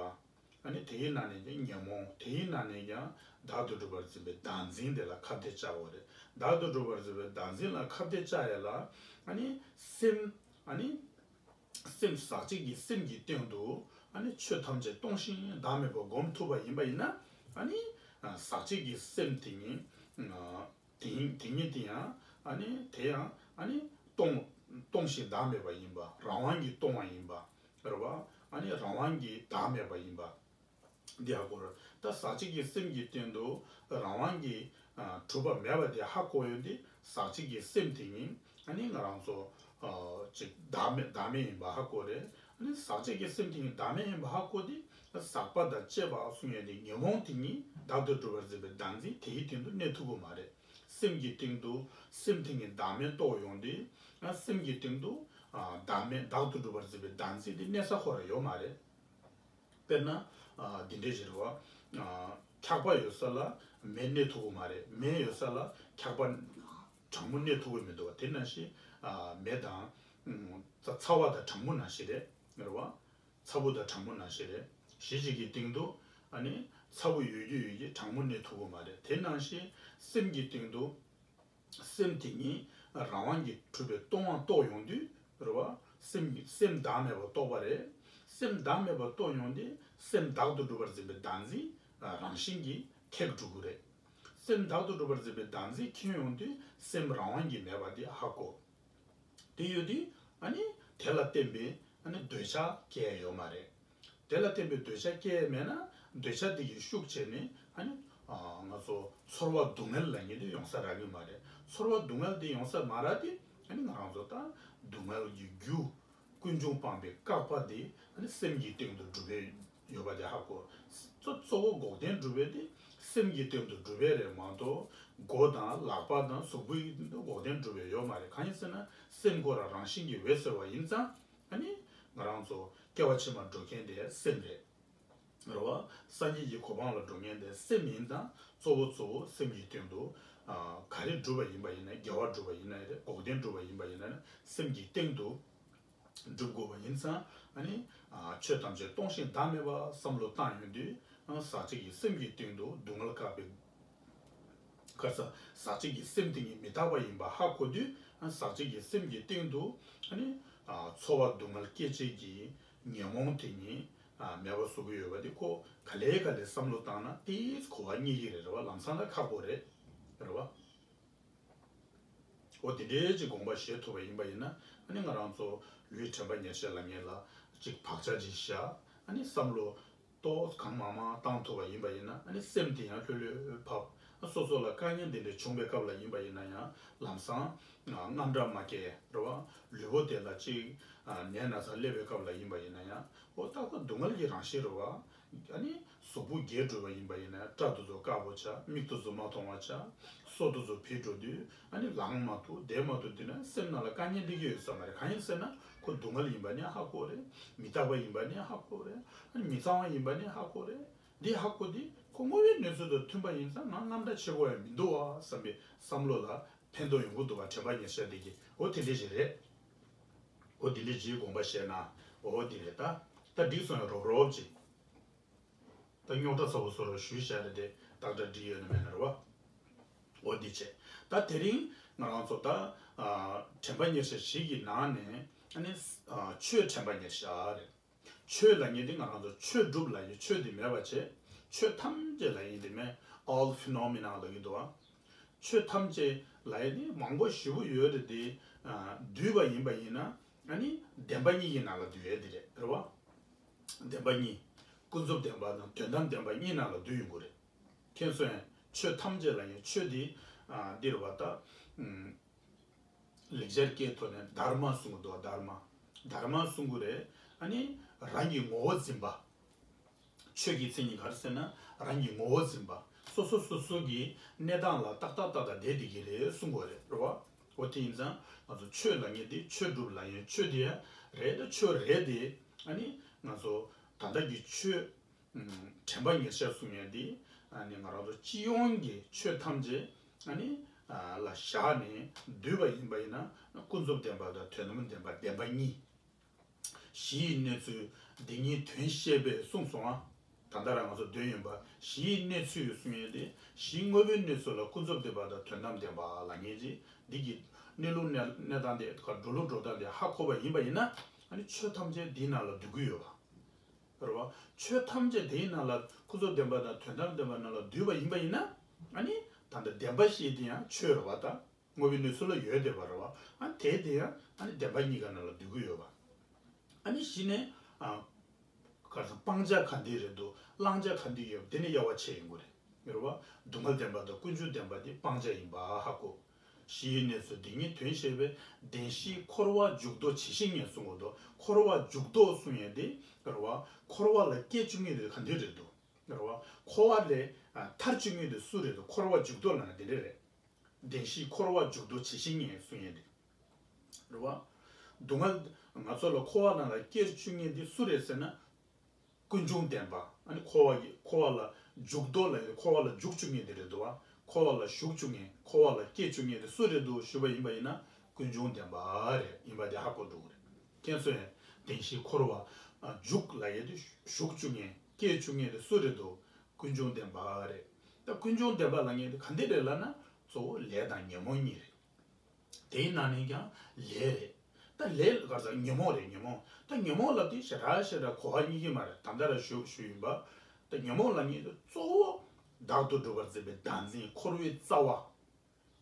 ཨ་ནི་དེའི་ནང་ནས་ཀྱང་ཉོན་མོངས་དེའི་ནང་ནས་ཀྱང་བདག་ཏུ་གྲུབ་པར་འཛིན་པའི་བདག་འཛིན་དེ་ལ་ཁ་གཏད་བཅག་དགོས་རེད། བདག་ཏུ་གྲུབ་པར་འཛིན་པའི་བདག་འཛིན་ལ་ཁ་གཏད་བཅག་ཡ་ལ་ཨ་ནི་སེམས་ཨ་ནི་སེམས་ཟག་བཅས་ཀྱི་སེམས་ཀྱི་སྟེང་དུ་ཨ་ནི་ཆོས་ཐམས་ཅད་སྟོང་ཞིང་བདག་མེད་པར་སྒོམ་ཐུབ་པ་ཡིན་པ་ཡིན་ན་ཨ་ནི་ཟག་བཅས་ཀྱི་སེམས་དེ་ཉིད། དེ་དེ་ཉིད་དེ་ཡང་ཨ་ནི་དེ་ཡང་ཨ་ནི་སྟོང་སྟོང་ཞིང་བདག་མེད་པ་ཡིན་པ། རང་དབང་གིས་སྟོང་བ་ཡིན་པ་རེད་བ། ཨ་ནི་རང་དབང་གིས་བདག་མེད་པ་ཡིན་པ་འདི་ཧ་གོ་ར། ད་ཟག་བཅས་ཀྱི་སེམས་ཀྱི་སྟེང་དུ་རང་དབང་གིས་གྲུབ་པ་མེད་པ་དེ་ཧ་གོ་ཡོད་དེ། ཟག་བཅས་ཀྱི་སེམས་དེ་ཉིད་ཨ་ནི་ང་རང་ཚོ་ཅིག་བདག་མེད་བདག་མེད་ཡིན་པ་ཧ་གོ་རེད། ཨ་ནི་ཟག་བཅས་ཀྱི་སེམས་དེ་ཉིད་བདག་མེད་ཡིན་པ་ཧ་གོ་དེ། ཟག་པ་དང་བཅས་པ་གསུང་ཡོད་དེ་ཉོན་མོངས་དེ་ཉིད་བདག་ཏུ་གྲུབ་པར་འཛིན་པའི་བདག་འཛིན་དེའི་སྟེང་དུ་གནས་ཐུབ་ཀྱི་མ་རེད། སེམས་ཀྱི་སྟེང་དུ་སེམས་དེ་ཉིད་བདག་མེད་རྟོགས་ཡོང་དུས་ཨ་སེམས་ཀྱི་སྟེང་དུ་ཨ་བདག་མེད་བདག་ཏུ་གྲུབ་པར་འཛིན་པའི་བདག་འཛིན་དེ་གནས་ས་ཁོ་རང་ཡོད་མ་རེད། དཔེར་ན་ཨ་འདི་འདྲའི་ཞིག་རེད་བ། ཨ་འཁྱག་པ་ཡོད་ས་ལ་མེ་གནས་ཐུབ་ཀྱི་མ་རེད། མེ་ཡོད་ས་ལ་འཁྱག་པ་གྲང་མོ་གནས་ཐུབ་ཀྱི་མི་འདུག་བ། དེ་ནང་བཞིན་ཨ་མེ་དང་ཨ་ཚ་བ་དང་གྲང་མོ་ནང་བཞིན་རེད། རེད་བ། ཚ་པོ་དང་གྲང་མོ་ནང་བཞིན་རེད། གཞི་གཅིག་གི་སྟེང་དུ་ཨ་ནི་ཚ་པོ་ཡོད་རྒྱུ་ཡོད་ཀྱི་གྲང་མོ་གནས་ཐུབ་ཀྱི་མ་རེད། དེ་ནང་བཞིན་སེམས་ཀྱི་སྟེང་དུ་སེམས་དེ་ཉིད་རང་དབང་གིས་གྲུབ་པའི་སྟོང་བ་རྟོགས་ཡོང་དུས་རེད་བ། སེམས་སེམས་བདག་མེད་པ་རྟོགས་པ་རེད། སེམས་བདག་མེད་པ་རྟོགས་ཡོང་དུས་སེམས་བདག་ཏུ་གྲུབ་པར་འཛིན་པའི་བདག་འཛིན་རང་བཞིན་གྱིས་ཁེགས་འགྲོ་གི་རེད། སེམས་བདག་ཏུ་གྲུབ་པར་འཛིན་པའི་བདག་འཛིན་ཁེངས་ཡོང་དུས་སེམས་རང་དབང་གིས་མེད་པ་དེ་ཧ་གོ། དེ་ཡོད་དུས་ཨ་ནི་དེ་ལ་བརྟེན་པའི་ཨ་ནི་འདོད་ཆགས་སྐྱེ་ཡ་ཡོད་མ་རེད། དེ་ལ་བརྟེན་པའི་འདོད་ཆགས་སྐྱེ་ཡ་མེད་ན་འདོད་ཆགས་དེ་གི་ཤུགས་བྱས་ནས་ཨ་ནི་ང་ཚོ་ཚོར་བ་སྡུག་བསྔལ་ལབ་མཁན་དེ་ཡོང་ས་རག་གི་མ་རེད། ཚོར་བ་སྡུག་བསྔལ་དེ་ཡོང་ས་མ་རག་དུས་ཨ་ནི་ང་རང་ཚོ་ད་སྡུག་བསྔལ་གྱི་རྒྱུ་ཀུན་འབྱུང་སྤངས་པའི་བཀག་པ་དེ་ཨ་ནི་སེམས་ཀྱི་སྟེང་དུ་གྲུབ་པའི་ཡོད་པ་དེ་ཧ་གོ། གཙོ་གཙོ་བོ་འགོག་བདེན་སྒྲུབ་པའི་དེ་སེམས་ཀྱི་སྟེང་དུ་སྒྲུབ་པའི་རེད་མ་གཏོགས་མགོ་དང་ལག་པ་དང་གཟུགས་པོའི་སྟེང་དུ་འགོག་བདེན་སྒྲུབ་པའི་ཡོད་མ་རེད། གང་ཡིན་ཟེར་ན་སེམས་ཁོ་རང་རང་བཞིན་གྱིས་འོད་གསལ་བ་ཡིན་ཙང་ཨ་ནི་ང་རང་ཚོ་སྐྱེ་བ་ཕྱི་མར་འགྲོ་མཁན་དེ་སེམས་རེད། རེད་བ། སངས་རྒྱས་ཀྱི་གོ་འཕང་ལ་འགྲོ་མཁན་དེ་སེམས་ཡིན་ཙང་གཙོ་བོ་གཙོ་བོ་སེམས་ཀྱི་སྟེང་དུ། ཨ། ག་རེ་སྒྲུབ་པ་ཡིན་པ་ཡིན་ན། དགེ་བ་སྒྲུབ་པ་ཡིན་ན་རེད། འགོག་བདེན་སྒྲུབ་པ་ཡིན་པ་ཡིན་ན་ནི་སེམས་ཀྱི་སྟེང་དུ་སྒྲུབ་དགོས་པ་ཡིན་ཙང་། ཨ་ནི། ཨ། ཆོས་ཐམས་ཅད་སྟོང་ཞིང་བདག་མེད་པ་བསམ་བློ་བཏང་ཡོང་དུས། ཨ། ཟག་བཅས་ཀྱི་སེམས་ཀྱི་སྟེང་དུ་སྡུག་བསྔལ་བཀག་པའི། ག་རེ་ཟ། ཟག་བཅས་ཀྱི་སེམས་དེ་ཉིད་མི་རྟག་པ་ཡིན་པ་ཧ་གོ་དུས། ཨ། ཟག་བཅས་ཀྱི་སེམས་ཀྱི་སྟེང་དུ། ཨ་ནི། ཨ། ཚོར་བ་སྡུག་བསྔལ་སྐྱེད་བྱེད་ཀྱི་ཉོན་མོངས་དེ་ཉིད། ཨ། མེད་པ་བཟོ་གི་ཡོད་པ་དེ་ཁོ་ག་ལེ་ག་ལེ་བསམ་བློ་བཏང་ན་ཏིས་གོ་བ་རྙེད་ཀྱི་རེད། རེད་བ། ལམ་སང་ད་ཁག་པོ་རེད། རེད་བ། འོ་དེ་འདྲའི་ཅིག་དགོངས་པ་བཞེས་ཐུབ་པ་ཡིན་པ་ཡིན་ན། ཨ་ནི་ང་རང་ཚོ་ལུས་དྲན་པ་ཉེར་ཞག་ལབ་མཁན་ལ་ཅིག་བག་ཆགས་ཅིག་བཞག་ཨ་ནི་བསམ་བློ་ཏོག་གང་མང་མང་བཏང་ཐུབ་པ་ཡིན་པ་ཡིན་ན། ཨ་ནི་སེམས་དེ་ཡང་ལྷོད་ལྷོད་ཕབ། ཨ། སོ་སོ་ལ་དཀའ་ངལ་འདི་འདྲ་བྱུང་བའི་སྐབས་ལ་ཡིན་པ་ཡིན་ན་ཡང་ལམ་སང་། ཨ། དངངས་སྐྲག་མ་སྐྱེ། རེད་བ། ལུས་པོ་དེ་ལ་ཅིག། ཨ། ནད་ན་ཚ་སླེབས་པའི་སྐབས་ལ་ཡིན་པ་ཡིན་ན་ཡང་། འོ་ད་ཁོ་སྡུག་བསྔལ་གྱི་རང་བཞིན་རེད་བ། ཨ་ནི་གཟུགས་པོ་རྒས་འགྲོ་བ་ཡིན་པ་ཡིན་ན་སྐྲ་དེ་ཚོ་དཀར་པོ་ཆགས། མིག་དེ་ཚོ་མ་མཐོང་བ་ཆགས། སོ་དེ་ཚོ་བུད་འགྲོ་དུས། ཨ་ནི་ལངས་མ་ཐུབ། བསྡད་མ་ཐུབ། དེ་ན་སེམས་ནང་ལ་དཀའ་ངལ་འདི་གི་ཡོད་ས་མ་རེད། གང་ཡིན་ཟེར་ན་ཁོ་སྡུག་བསྔལ་ཡིན་པ་ནི་ཧ་གོ་རེད། མི་རྟག་པ་ཡིན་པ་ནི་ཧ་གོ་རེད། ཨ་ནི་མི་གཙང་བ་ཡིན་པ་ནི་ཧ་གོ་རེད། འདི་ཧ་གོ་དུས་ཁོ་དངོས་པོའི་གནས་ཚུལ་དང་མཐུན་པ་ཡིན་ཙང་ང་དངངས་སྐྲག་བྱེད་དགོས་ཡ་མི་འདུག་བ་བསམ་པའི་བསམ་བློ་ལ་ཕན་ཐོགས་ཡོང་གི་འདུག་བ། དྲན་པ་ཉེར་ཞག་འདི་གི། འོ་དེ་འདྲ་ཞིག་རེད། འོ་དེ་འདྲ་ཅིག་དགོངས་པ་བཞེས་ན། འོ་དེ་རེད་ད། ད་འགྲིག་སོང་ཡ། རོབ་རོབ་ཅིག་ད་རྙོག་དྲ་ཚ་པོ་བཟོ་རོགས་ཞུས་བཞག་རེད་དེ། ཏག་ཏག་འགྲིག་ཡོད་ན་མེད་ན་རེད་བ། འོ་འདི་བྱས། ད་དེ་རིང་ང་རང་ཚོ་ད། ཨ། དྲན་པ་ཉེར་ཞག་བཞི་གི་ནང་ནས། ཨ་ནི། ཨ། ཆོས་དྲན་པ་ཉེར་ཞག་རེད། ཆོས་ལབ་མཁན་དེ་ང་རང་ཚོ་ཆོས་སྒྲུབ་ལབ་ཡ་ཆོས་དེ་མེད་པ་བྱས། ཆོས་ཐམས་ཅད་ལབ་ཡ་དེ་མེད། All phenomena ལབ་ཀྱི་འདུག་བ། ཆོས་ཐམས་ཅད་ལབ་ཡ་དེ་མང་པོ་ཞེ་པོ་ཡོད་རེད་དེ། ཨ། བསྡུས་པ་ཡིན་པ་ཡིན་ན། ཨ་ནི་བདེན་པ་གཉིས་ཀྱི་ནང་ལ་བསྡུ་ཡ་དེ་རེད། རེད་བ། བདེན་པ་གཉིས། ཀུན་རྫོབ་བདེན་པ་དང་དོན་དམ་བདེན་པ་གཉིས་ནང་ལ་བསྡུས་ཡོང་གི་རེད། མཁྱེན་སོང་ངས། ཆོས་ཐམས་ཅད་ལབ་ཡ་ཆོས་དེ། ཨ། འདི་རེད་བ་ད། ཨུམ། ལེགས་སྦྱར་སྐད་ཐོག་ནས་དྷརྨ་གསུང་གི་འདུག་བ། དྷརྨ། དྷརྨ་གསུང་གི་རེད། ཨ་ནི་རང་གི་ངོ་བོ་འཛིན་པ། ཆོས་ཀྱི་མཚན་ཉིད་ག་རེ་ཟེར་ན་རང་གི་ངོ་བོ་འཛིན་པ། སོ་སོ་སོ་སོ་གི་གནས་སྟངས་ལ་ཏག་ཏག་ཏག་ཏག་བསྡད་བསྡད་ཀྱི་རེད་གསུང་གི་རེད། རེད་བ། འོ་དེ་ཡིན་ཙང་ང་ཚོ་ཆོས་ལབ་མཁན་དེ། ཆོས་སྒྲུབ་ལབ་ཡ་ཆོས་དེ་ཡང་རེད། ད་ཆོས་རེད་དེ། ཨ་ནི་ང་ཚོ་ད་ལྟ་གི་ཆོས། ཨུམ། དྲན་པ་ཉེར་ཞག་གསུང་མཁན་དེ། ཨ་ནི་ང་རང་ཚོ་སྤྱི་ཡོངས་ཀྱི་ཆོས་ཐམས་ཅད། ཨ་ནི། ཨ། ལ་བཞག་ནས་བསྡུས་པ་ཡིན་པ་ཡིན་ན། ཀུན་རྫོབ་བདེན་པ་དང་དོན་དམ་བདེན་པ་བདེན་པ་གཉིས། གཞིའི་གནས་ཚུལ་འདི་ཉིད་དོན་ཤེས་པས་གསུངས་སོང་ང་། ད་ལྟ་རང་ང་ཚོ་འདོན་ཡོང་བ། གཞིའི་གནས་ཚུལ་གསུང་ཡས་དེ། གཞིའི་དངོས་པོའི་གནས་ཚུལ་ལ་ཀུན་རྫོབ་བདེན་པ་དང་དོན་དམ་བདེན་པ་ལབ་མཁན་ཅིག་འདི་གི་གནས་ལུགས་གནས་གནས་སྟངས་དེ་ག་འགྲོ་ལུགས་འགྲོ་སྟངས་དེ་ཧ་གོ་བ་ཡིན་པ་ཡིན་ན། ཨ་ནི་ཆོས་ཐམས་ཅད་འདིའི་ནང་ལ་འདུ་གི་ཡོད་པ། རེད་བ། ཆོས་ཐམས་ཅད་དེའི་ནང་ལ་ཀུན་རྫོབ་བདེན་པ་དང་དོན་དམ་བདེན་པ་ནང་ལ་འདུས་པ་ཡིན་པ་ཡིན་ན། ཨ་ནི་ད་ལྟ་བདེན་པ་བཞི་དེ་ཡང་ཆོས་རེད་བ། ད་དངོས་པོའི་གནས་ཚུལ་ལ་ཡོད་བསྡད་པ་རེད་བ། ཨ་ནི་དེ་དེ་ཡང་ཨ་ནི་བདེན་པ་གཉིས་ཀ་ནང་ལ་འདུ་གི་ཡོད་པ། ཨ་ནི་གཞི་ནས། ཨ། ག་རེ་ཟེར། སྤང་བྱ་ག་འདི་རེད་འདུག་བླང་བྱ་ག་འདི་ཡོད། དེ་ནི་དབྱེ་བ་ཕྱེ་ཡོང་གི་རེད། རེད་བ། སྡུག་བསྔལ་བདེན་པ་དང་ཀུན་འབྱུང་བདེན་པ་དེ་སྤང་བྱ་ཡིན་པ་ཧ་གོ། གཞིའི་གནས་ཚུལ་འདི་ཉིད་དོན་ཤེས་པས། བདེན་བཞིའི་འཁོར་བ་འཇུག་ལྡོག་ཇི་ཞིག་ཉིད་གསུང་གི་འདུག་འཁོར་བ་འཇུག་ལྡོག་གསུང་ཡས་དེ་རེད་བ། འཁོར་བ་ལ་སྐྱེ་བཅུག་མཁན་དེ་ག་འདི་རེད་འདུག་རེད་བ། འཁོར་བ་ལས། ཨ། ཐར་བཅུག་མཁན་དེ་སུ་རེད་འདུག་འཁོར་བ་འཇུག་ལྡོག་ལབ་ན་དེ་འདྲ་རེད། བདེན་བཞིའི་འཁོར་བ་འཇུག་ལྡོག་ཇི་ཞིག་ཉིད་གསུང་ཡས་དེ། རེད་བ། སྡུག་བསྔལ། ང་ཚོ་ལ་འཁོར་བ་ནང་ལ་སྐྱེ་བཅུག་མཁན་དེ་སུ་རེད་ཟེར་ན། ཀུན་འབྱུང་བདེན་པ། ཨ་ནི་འཁོར་བ་གི་འཁོར་བ་ལ་འཇུག་ལྡོག་ལ་འཁོར་བ་ལ་འཇུག་བཅུག་མཁན་དེ་རེད་འདུག་བ། འཁོར་བ་ལ་ཞུགས་བཅུག་མཁན། འཁོར་བ་ལ་སྐྱེ་བཅུག་མཁན་དེ་སུ་རེད་འདུག་ཞུས་པ་ཡིན་པ་ཡིན་ན། ཀུན་འབྱུང་བདེན་པ་རེད། ཡིན་པ་དེ་ཧ་གོ་འགྲོ་གི་རེད། མཁྱེན་སོང་ངས། བདེན་བཞིའི་འཁོར་བ། ཨ། འཇུག་ལབ་ཡས་དེ་ཞུགས་བཅུག་མཁན། སྐྱེ་བཅུག་མཁན་དེ་སུ་རེད་འདུག་ཀུན་འབྱུང་བདེན་པ་རེད། ད་ཀུན་འབྱུང་བདེན་པ་ལབ་མཁན་དེ་ག་འདི་རེད་ལབ་ན། གཙོ་བོ་ལས་དང་ཉོན་མོངས་གཉིས་རེད། དེའི་ནང་ནས་ཀྱང་ལས་རེད། ད་ལས་ག་རེ་ཟེར། ཉོན་མོངས་རེད། ཉོན་མོངས། ད་ཉོན་མོངས་ལབ་དེ་ཞེ་དྲག་ཞེ་དྲག་གོ་བ་རྙེད་ཀྱི་མ་རེད། ད་ལྟ་རང་ཞུ་ཞུ་ཡིན་པ། ད་ཉོན་མོངས་ལབ་མཁན་དེ་གཙོ་བོ་བདག་ཏུ་གྲུབ་པར་བྱེད་པའི་བདག་འཛིན། འཁོར་བའི་རྩ་བ།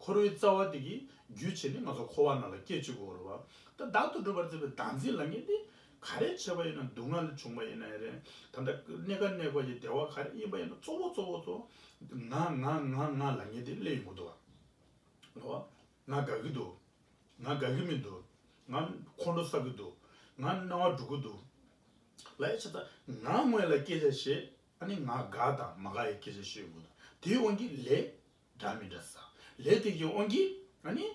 འཁོར་བའི་རྩ་བ་དེ་གི་རྒྱུ་བྱས་ནས་ང་ཚོ་འཁོར་བ་ནང་ལ་སྐྱེ་བཅུག་གི་ཡོད་རེད་བ། ད་བདག་ཏུ་གྲུབ་པར་བྱེད་པའི་བདག་འཛིན་ལབ་མཁན་དེ་ག་རེ་བྱས་པ་ཡིན་ན། སྡུག་བསྔལ་བྱུང་བ་ཡིན་ན་ཡང་རེད། ད་ལྟ་གནས་སྐབས་གནས་སྐབས་ཀྱི་བདེ་བ་ག་རེ་ཡིན་པ་ཡིན་ན། གཙོ་བོ་གཙོ་བོ་གཙོ་བོ་ང་ང་ང་ང་ལབ་མཁན་དེ་སླེབས་ཡོང་གི་འདུག་བ། རེད་བ། ང་དགའ་གི་འདུག་ང་དགའ་གི་མི་འདུག་ང་ཁོང་ཁྲོ་ཟ་གི་འདུག་ང་སྣང་བ་འགྲོ་གི་འདུག་ལབ་ཡ་ཆ་ཚང་ང་ངོས་ལ་སྐད་ཆ་བཤད། ཨ་ནི་ང་དགའ་དང་མ་དགའ་ཡི་སྐད་ཆ་བཤད་དགོས་དང་། དེའི་དབང་གིས་ལས་འདྲ་མི་འདྲ་ཟ། ལས་དེ་གི་དབང་གིས་ཨ་ནི་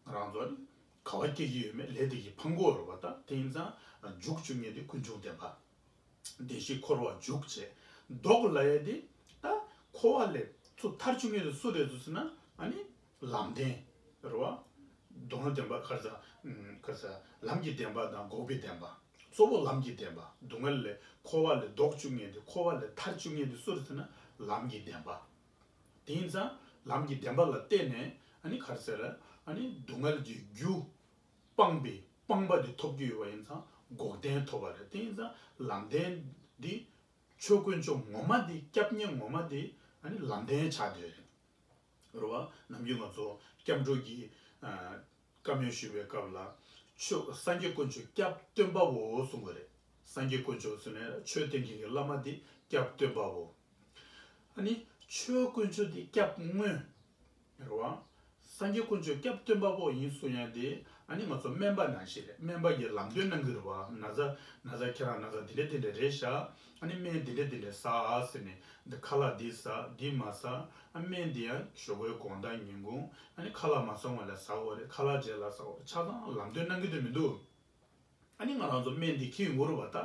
ང་རང་ཚོ་ནི་ག་བ་སྐྱེ་གི་ཡོད་མེད་ལས་དེ་གིས་ཕན་གོ་རེད་བ། ད་དེ་ཡིན་ཙང་འཇུག་བཅུག་མཁན་དེ་ཀུན་འབྱུང་བདེན་པ། བདེན་བཞིའི་འཁོར་བ་འཇུག་བྱས། བཟློག་ལབ་ཡ་དེ་ད་འཁོར་བ་ལས་ཚུར་ཐར་བཅུག་མཁན་དེ་སུ་རེད་ཟེར་ན། ཨ་ནི་ལམ་བདེན་རེད་བ། སྡུག་བསྔལ་བདེན་པ་ག་རེ་ཟ། ཨམ། ག་རེ་ཟ། ལམ་གྱི་བདེན་པ་དང་འགོག་པའི་བདེན་པ། གཙོ་བོ་ལམ་གྱི་བདེན་པ། སྡུག་བསྔལ་ལས་འཁོར་བ་ལས་བཟློག་བཅུག་མཁན་དེ། འཁོར་བ་ལས་ཐར་བཅུག་མཁན་དེ་སུ་རེད་ཟེར་ན་ལམ་གྱི་བདེན་པ། དེ་ཡིན་ཙང་ལམ་གྱི་བདེན་པ་ལ་བརྟེན་ནས། ཨ་ནི་ག་རེ་ཟེར། ཨ་ནི་སྡུག་བསྔལ་གྱི་རྒྱུ་སྤངས་པའི་སྤངས་པ་དེ་ཐོབ་ཀྱི་ཡོད་པ་ཡིན་ཙང་འགོག་བདེན་ཐོབ་པ་རེད། དེ་ཡིན་ཙང་ལམ་བདེན་འདི་ཆོས་དཀོན་མཆོག་ངོ་མ་དེ། སྐྱབས་གནས་ངོ་མ་དེ་ཨ་ནི་ལམ་བདེན་ཆགས་བསྡད་རེད། རེད་བ། ནམ་རྒྱུན་ང་ཚོ་སྐྱབས་འགྲོ་གི་ཨ་བཀའ་མོལ་ཞུ་བའི་སྐབས་ལ། ཆོས་སངས་རྒྱས་དཀོན་མཆོག་སྐྱབས་སྟོན་པའོ་གསུང་གི་རེད། སངས་རྒྱས་དཀོན་མཆོག་ཟེར་ནས་ཆོས་བསྟན་མཁན་གྱི་བླ་མ་དེ་སྐྱབས་སྟོན་པའོ། ཨ་ནི་ཆོས་དཀོན་མཆོག་དེ་སྐྱབས་དངོས་རེད་བ། སངས་རྒྱས་དཀོན་མཆོག་སྐྱབས་སྟོན་པ་པོ་ཡིན་གསུང་ཡ་དེ། ཨ་ནི་ང་ཚོ་སྨན་པ་ནང་བཞིན་རེད། སྨན་པ་གིས་ལམ་སྟོན་གནང་གི་རེད་བ། ན་ཚ་ན་ཚ་ཁྱེད་རང་ན་ཚ་འདི་འདྲ་འདི་འདྲ་རེད་ཤག་ཨ་ནི་སྨན་འདི་འདྲ་འདི་འདྲ་ཟ་ཟེར་ནས། འདི་ཁ་ལག་འདི་ཟ། འདི་མ་ཟ། ཨ་སྨན་འདི་ཡང་ཞོགས་པའི་དགོང་དག་ཉིན་གུང་། ཨ་ནི་ཁ་ལག་མ་སོང་བ་ལ་ཟ་དགོས་རེད། ཁ་ལག་རྗེས་ལ་ཟ་དགོས་རེད། ཆ་ཚང་ལམ་སྟོན་གནང་གི་འདུག་མི་འདུག་ཨ་ནི་ང་རང་ཚོ་སྨན་འདི་འཁྱེར་ཡོང་གི་རེད་བ། ད་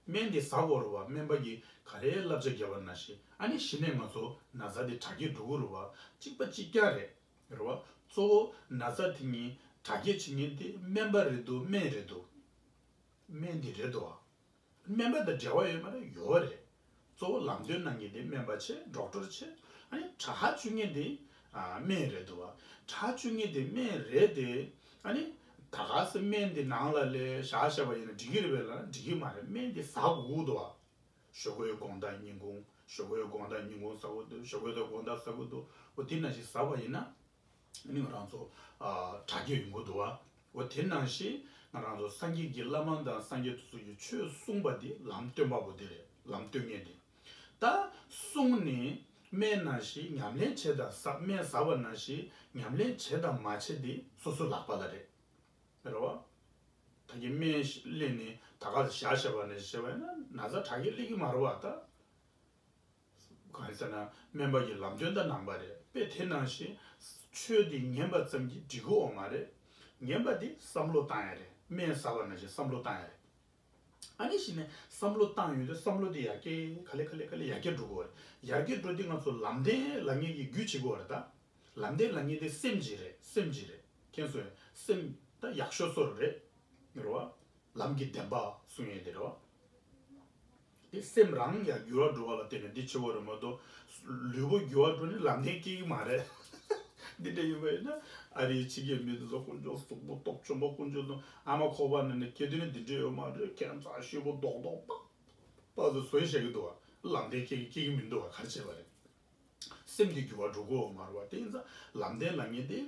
སྨན་འདི་ཟ་དགོས་རེད་བ། སྨན་པ་གིས་ག་རེ་བསླབ་བྱ་བརྒྱབ་པ་ནང་བཞིན། ཨ་ནི་གཞི་ནས་ང་ཚོ་ན་ཚ་འདི་དྲག་སྐྱེད་འགྲོ་གི་རེད་བ། གཅིག་པ་གཅིག་རྐྱང་རེད། རེད་བ། གཙོ་བོ་ན་ཚ་དེ་ཉིད་དྲག་སྐྱེད་བྱེད་མཁན་དེ་སྨན་པ་རེད་འདུག་སྨན་རེད་འདུག་སྨན་འདི་རེད་འདུག་བ། སྨན་པ་དང་འབྲེལ་བ་ཡོད་མ་རེད། ཡོད་རེད། གཙོ་བོ་ལམ་སྟོན་གནང་མཁན་དེ་སྨན་པ་བྱས། ཌོག་ཊར་བྱས། ཨ་ནི་དྲག་བཅུག་མཁན་དེ་ཨ་སྨན་རེད་འདུག་བ། དྲག་བཅུག་མཁན་དེ་སྨན་རེད་དེ། ཨ་ནི་ད་ག་སེ་སྨན་འདི་ནང་ལ་ལས་བཞག་བཞག་པ་ཡིན་ན་འགྲིག་གི་རེད་པས་ལབ་ན་འགྲིག་གི་མ་རེད། སྨན་འདི་ཟ་དགོས་ཀྱི་འདུག་བ། ཞོགས་པའི་དགོང་དག་ཉིན་གུང་། ཞོགས་པའི་དགོང་དག་ཉིན་གུང་ཟ་དགོས་འདུག་ཞོགས་པའི་དགོང་དག་ཟ་དགོས་འདུག་འོ་དེ་ནང་བཞིན་ཟ་བ་ཡིན་ན། ནི་ང་རང་ཚོ་ཨ་དྲག་སྐྱེད་ཡོང་གི་འདུག་བ། འོ་དེ་ནང་བཞིན་ང་རང་ཚོ་སངས་རྒྱས་ཀྱི་བླ་མ་དང་སངས་རྒྱས་དེ་ཚོ་གིས་ཆོས་གསུངས་པ་དེ་ལམ་སྟོན་པ་པོ་དེ་རེད། ལམ་སྟོན་མཁན་དེ། ད་གསུངས་ནས་སྨན་ནང་བཞིན་ཉམས་ལེན་བྱེད་དང་ཟ། སྨན་ཟ་བ་ནང་བཞིན་ཉམས་ལེན་བྱེད་དང་མ་བྱེད་དེ་སོ་སོ་ལག་པ་ལ་རེད། རེད་བ། ད་གིན་སྨན་ལེན་ནས་ད་ག་བཞག་བཞག་པ་ནས་བྱས་པ་ཡིན་ན་ན་ཚ་དྲག་སྐྱེད་སླེབས་ཀྱི་མ་རེད་བ། ད། གང་ཡིན་ཟེར་ན་སྨན་པ་གིས་ལམ་སྟོན་ད་གནང་པ་རེད། དཔེ་དེ་ནང་བཞིན་ཆོས་འདི་ཉན་པ་ཙམ་གྱིས་འགྲིག་གི་ཡོད་མ་རེད། ཉན་པ་འདི་བསམ་བློ་བཏང་ཡ་རེད། སྨན་ཟ་བ་ནང་བཞིན་བསམ་བློ་བཏང་ཡ་རེད། ཨ་ནི་གཞི་ནས་བསམ་བློ་བཏང་ཡོང་དུས་བསམ་བློ་འདི་ཡར་རྒྱས་ག་ལེ་ག་ལེ་ག་ལེ་ཡར་རྒྱས་འགྲོ་གི་ཡོད་རེད། ཡར་རྒྱས་འགྲོ་དུས་ང་ཚོ་ལམ་བདེན་ལབ་མཁན་གྱི་རྒྱུ་བྱེད་དགོས་རེད་ད། ལམ་བདེན་ལབ་མཁན་དེ་སེམས་ཀྱི་རེད། སེམས་ཀྱི་རེད། མཁྱེན་སོང་ངས། སེམས་ད་ཡག་ཤོས་ཚོ་རེད། རེད་བ། ལམ་གྱི་བདེན་པ་གསུང་ཡས་དེ་རེད་བ། དེ་སེམས་རང་ཡང་འགྱུར་བ་འགྲོ་བ་ལ་བརྟེན་ནས་འདི་བྱེད་དགོས་རེད་མ་གཏོགས། ལུས་པོ་འགྱུར་བ་འགྲོ་ནི་ལམ་བདེན་སྐྱེ་གི་མ་རེད། འདི་འདྲ་ཡིན་པ་ཡིན་ན་ཨ་རིའི་ཕྱི་རྒྱལ་མི་དེ་ཚོ་དཀོན་མཆོག་གཟུགས་པོ་སྟོབས་ཆེན་པོ། དཀོན་མཆོག་ཚོ་ཨ་མ་ཁོག་པ་ནང་ནས་སྐྱེ་དུས་ནས་འདི་འདྲ་ཡོད་མ་རེད། ཁྱད་མཚར་ཤོས་པོ་རྡོག་རྡོག་པག་པག་ཟེར་བཟོས་བཞག་གི་འདུག་བ། ལམ་བདེན་སྐྱེ་གི་སྐྱེ་གི་མི་འདུག་བ། ག་རེ་བྱས་པ་རེད། སེམས་དེ་འགྱུར་བ་འགྲོ་གི་ཡོད་མ་རེད་བ། དེ་ཡིན་ཙང་ལམ་བདེན་ལབ་མཁན་དེ་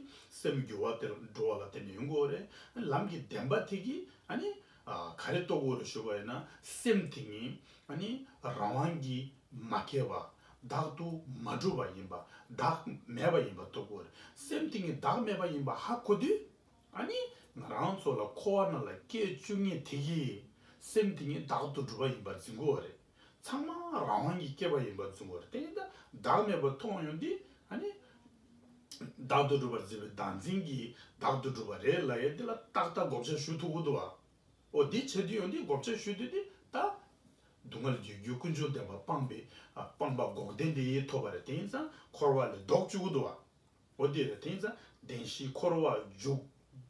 སེམས་འགྱུར་བ་དེར་འགྲོ་བ་ལ་བརྟེན་ནས་ཡོང་གི་ཡོད་རེད། ལམ་གྱི་བདེན་པ་དེ་གིས་ཨ་ནི་ཨ་ག་རེ་རྟོགས་དགོས་རེད་ཞུ་བ་ཡིན་ན། སེམས་དེ་ཉིད་ཨ་ནི་རང་དབང་གིས་མ་སྐྱེས་པ། བདག་ཏུ་མ་གྲུབ་པ་ཡིན་པ། བདག་མེད་པ་ཡིན་པ་རྟོགས་དགོས་རེད། སེམས་དེ་ཉིད་བདག་མེད་པ་ཡིན་པ་ཧ་གོ་དུས། ཨ་ནི་ང་རང་ཚོ་ལ་འཁོར་བ་ནང་ལ་སྐྱེ་བཅུག་མཁན་དེ་གིས་སེམས་དེ་ཉིད་བདག་ཏུ་གྲུབ་པ་ཡིན་པར་འཛིན་དགོས་པ་རེད། ཚང་མ་རང་དབང་གིས་སྐྱེས་པ་ཡིན་པར་འཛིན་དགོས་པ་རེད། དེ་ཡིན་ད་བདག་མེད་པ་མཐོང་ཡོང་དུས་ཨ་ནི་བདག་ཏུ་གྲུབ་པར་འཛིན་པའི་བདག་འཛིན་གྱིས་བདག་ཏུ་གྲུབ་པ་རེད་ལབ་ཡས་འདི་ལ་ཏག་ཏག་བགོ་བཤའ་ཞུ་ཐུབ་ཀྱི་འདུག་བ། འོ་འདི་བྱེད་དུས་ཡོང་དུས་བགོ་བཤའ་ཞུ་དུས་འདི་ད་སྡུག་བསྔལ་གྱི་རྒྱུ་ཀུན་འབྱུང་བདེན་པ་སྤངས་པའི་ཨ་སྤངས་པ་འགོག་བདེན་དེ་ཡིས་ཐོབ་པ་རེད། དེ་ཡིན་ཙང་འཁོར་བ་ལས་ལྡོག་བཅུག་གི་འདུག་བ། འོ་དེ་རེད། དེ་ཡིན་ཙང་བདེན་བཞིའི་འཁོར་བར་འཇུག་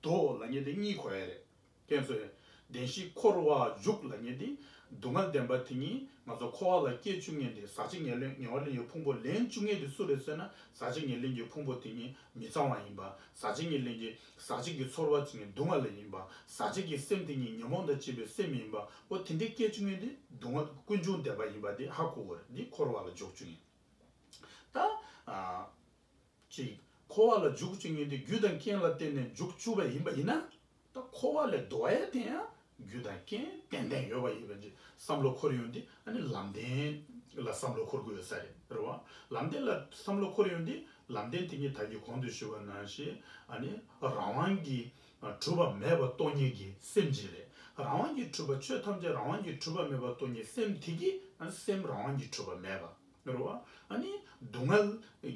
ལྡོག་ལབ་མཁན་དེ་གཉིས་གོ་ཡ་རེད། མཁྱེན་སོང་ངས། བདེན་བཞིའི་འཁོར་བར་འཇུག་ལབ་མཁན་དེ་སྡུག་བསྔལ་བདེན་པ་དེ་ཉིད་ང་ཚོ་འཁོར་བ་ལ་སྐྱེ་བཅུག་མཁན་དེ་ཟག་བཅས་ཉེར་ལེན་ཉེ་བར་ལེན་གྱི་ཕུང་པོ་ལེན་བཅུག་མཁན་དེ་སུ་རེད་ཟེར་ན། ཟག་བཅས་ཉེར་ལེན་གྱི་ཕུང་པོ་དེ་ཉིད་མི་གཙང་བ་ཡིན་པ། ཟག་བཅས་ཉེར་ལེན་གྱི་ཟག་བཅས་ཀྱི་ཚོར་བ་དེ་ཉིད་སྡུག་བསྔལ་ཡིན་པ། ཟག་བཅས་ཀྱི་སེམས་དེ་ཉིད་ཉོན་མོངས་དང་བཅས་པའི་སེམས་ཡིན་པ། འོ་དེ་འདྲའི་སྐྱེ་བཅུག་མཁན་དེ་སྡུག་བསྔལ་ཀུན་འབྱུང་བདེན་པ་ཡིན་པ་དེ་ཧ་གོ་དགོས་རེད། འདི་འཁོར་བ་ལ་འཇུག་བཅུག་མཁན། ད་ཨ། ཅིག་འཁོར་བ་ལ་འཇུག་བཅུག་མཁན་དེ་རྒྱུ་དང་རྐྱེན་ལ་བརྟེན་ནས་འཇུག་བཅུག་པ་ཡིན་པ་ཡིན་ན། ད་འཁོར་བ་ལས་ལྡོག་ཡ་དེ་ཡང་རྒྱུ་དང་རྐྱེན་ཏན་ཏན་ཡོད་པ་ཡིན་པ་ཅིག་བསམ་བློ་འཁོར་ཡོང་དུས་ཨ་ནི་ལམ་བདེན་ལ་བསམ་བློ་འཁོར་དགོས་ཡོད་ས་རེད། རེད་བ། ལམ་བདེན་ལ་བསམ་བློ་འཁོར་ཡོང་དུས་ལམ་བདེན་དེ་ཉིད་ད་གིན་གོང་དུ་ཞུས་པ་ནང་བཞིན་ཨ་ནི་རང་དབང་གིས་གྲུབ་པ་མེད་པ་རྟོགས་མཁན་གྱི་སེམས་ཅིག་རེད། རང་དབང་གིས་གྲུབ་པ། ཆོས་ཐམས་ཅད་རང་དབང་གིས་གྲུབ་པ་མེད་པ་རྟོགས་མཁན་སེམས་དེ་གིས་ཨ་ནི་སེམས་རང་དབང་གིས་གྲུབ་པ་མེད་པ། རེད་བ། ཨ་ནི་སྡུག་བསྔལ་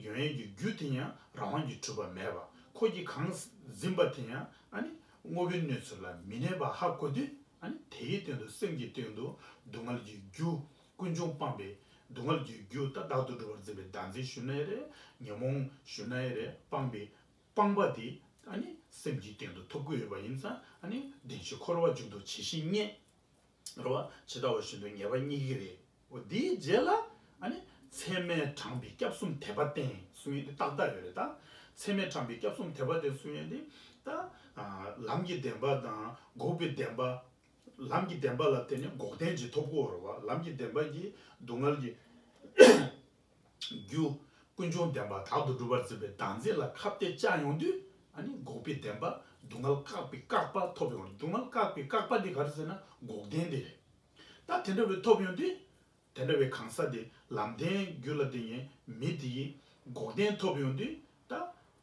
ཡོང་ཡས་ཀྱི་རྒྱུ་དེ་ཡང་རང་དབང་གིས་གྲུབ་པ་མེད་པ། ཁོ་གིས་གང་འཛིན་པ་དེ་ཡང་ཨ་ནི་དངོས་པོའི་གནས་ཚུལ་ལ་མི་གནས་པ་ཧ་གོ་དུས། ཨ་ནི་དེའི་སྟེང་དུ་སེམས་ཀྱི་སྟེང་དུ་སྡུག་བསྔལ་གྱི་རྒྱུ་ཀུན་འབྱུང་སྤངས་པའི་ སྡུག་བསྔལ་གྱི་རྒྱུ་ད་བདག་ཏུ་གྲུབ་པར་འཛིན་པའི་བདག་འཛིན་ཞུ་ན་ཡང་རེད། ཉོན་མོངས་ཞུ་ན་ཡང་རེད། སྤངས་པའི་སྤངས་པ་དེ་ཨ་ནི་སེམས་ཀྱི་སྟེང་དུ་ཐོབ་ཀྱི་ཡོད་པ་ཡིན་ཙང་ཨ་ནི་བདེན་བཞི་འཁོར་བ་འཇུག་ཏུ་ཇི་ཞིག་རྙེད། རེད་བ། ཇི་ལྟ་བ་བཞིན་དུ་ངེས་པ་རྙེད་ཀྱི་རེད། འོ་དེའི་རྗེས་ལ་ཨ་ནི་ཚད་མས་དྲངས་པའི་སྐྱབས་གསུམ་དད་པ་བསྟེན་གསུང་ཡས་དེ་ཏག་ཏག་ཡོད་རེད་ད། ཚད་མས་དྲངས་པའི་སྐྱབས་གསུམ་དད་པ་བསྟེན་གསུང་ཡས་དེ་ད་ལམ་གྱི་བདེན་པ་དང་འགོག་པའི་བདེན་པ། ལམ་གྱི་བདེན་པ་ལ་བརྟེན་ནས་འགོག་བདེན་གྱི་ཐོབ་གོ་རེད་བ། ལམ་གྱི་བདེན་པ་གྱིས་སྡུག་བསྔལ་གྱི་རྒྱུ་ཀུན་འབྱུང་བདེན་པ་བདག་ཏུ་གྲུབ་པར་འཛིན་པའི་བདག་འཛིན་ལ་ཁ་གཏད་བཅག་ཡོང་དུས་ཨ་ནི་འགོག་པའི་བདེན་པ་སྡུག་བསྔལ་བཀག་པའི་བཀག་པ་ཐོབ་ཡོང་། སྡུག་བསྔལ་བཀག་པའི་བཀག་པ་དེ་ག་རེ་ཟེར་ན་འགོག་བདེན་དེ་རེད། ད་དེ་འདྲ་བའི་ཐོབ་ཡོང་དུས། དེ་འདྲ་བའི་གང་ཟག་དེ་ལམ་བདེན་རྒྱུད་ལ་ལྡན་མཁན་མི་དེ་ཡིས་འགོག་བདེན་ཐོབ་ཡོང་དུས་ད་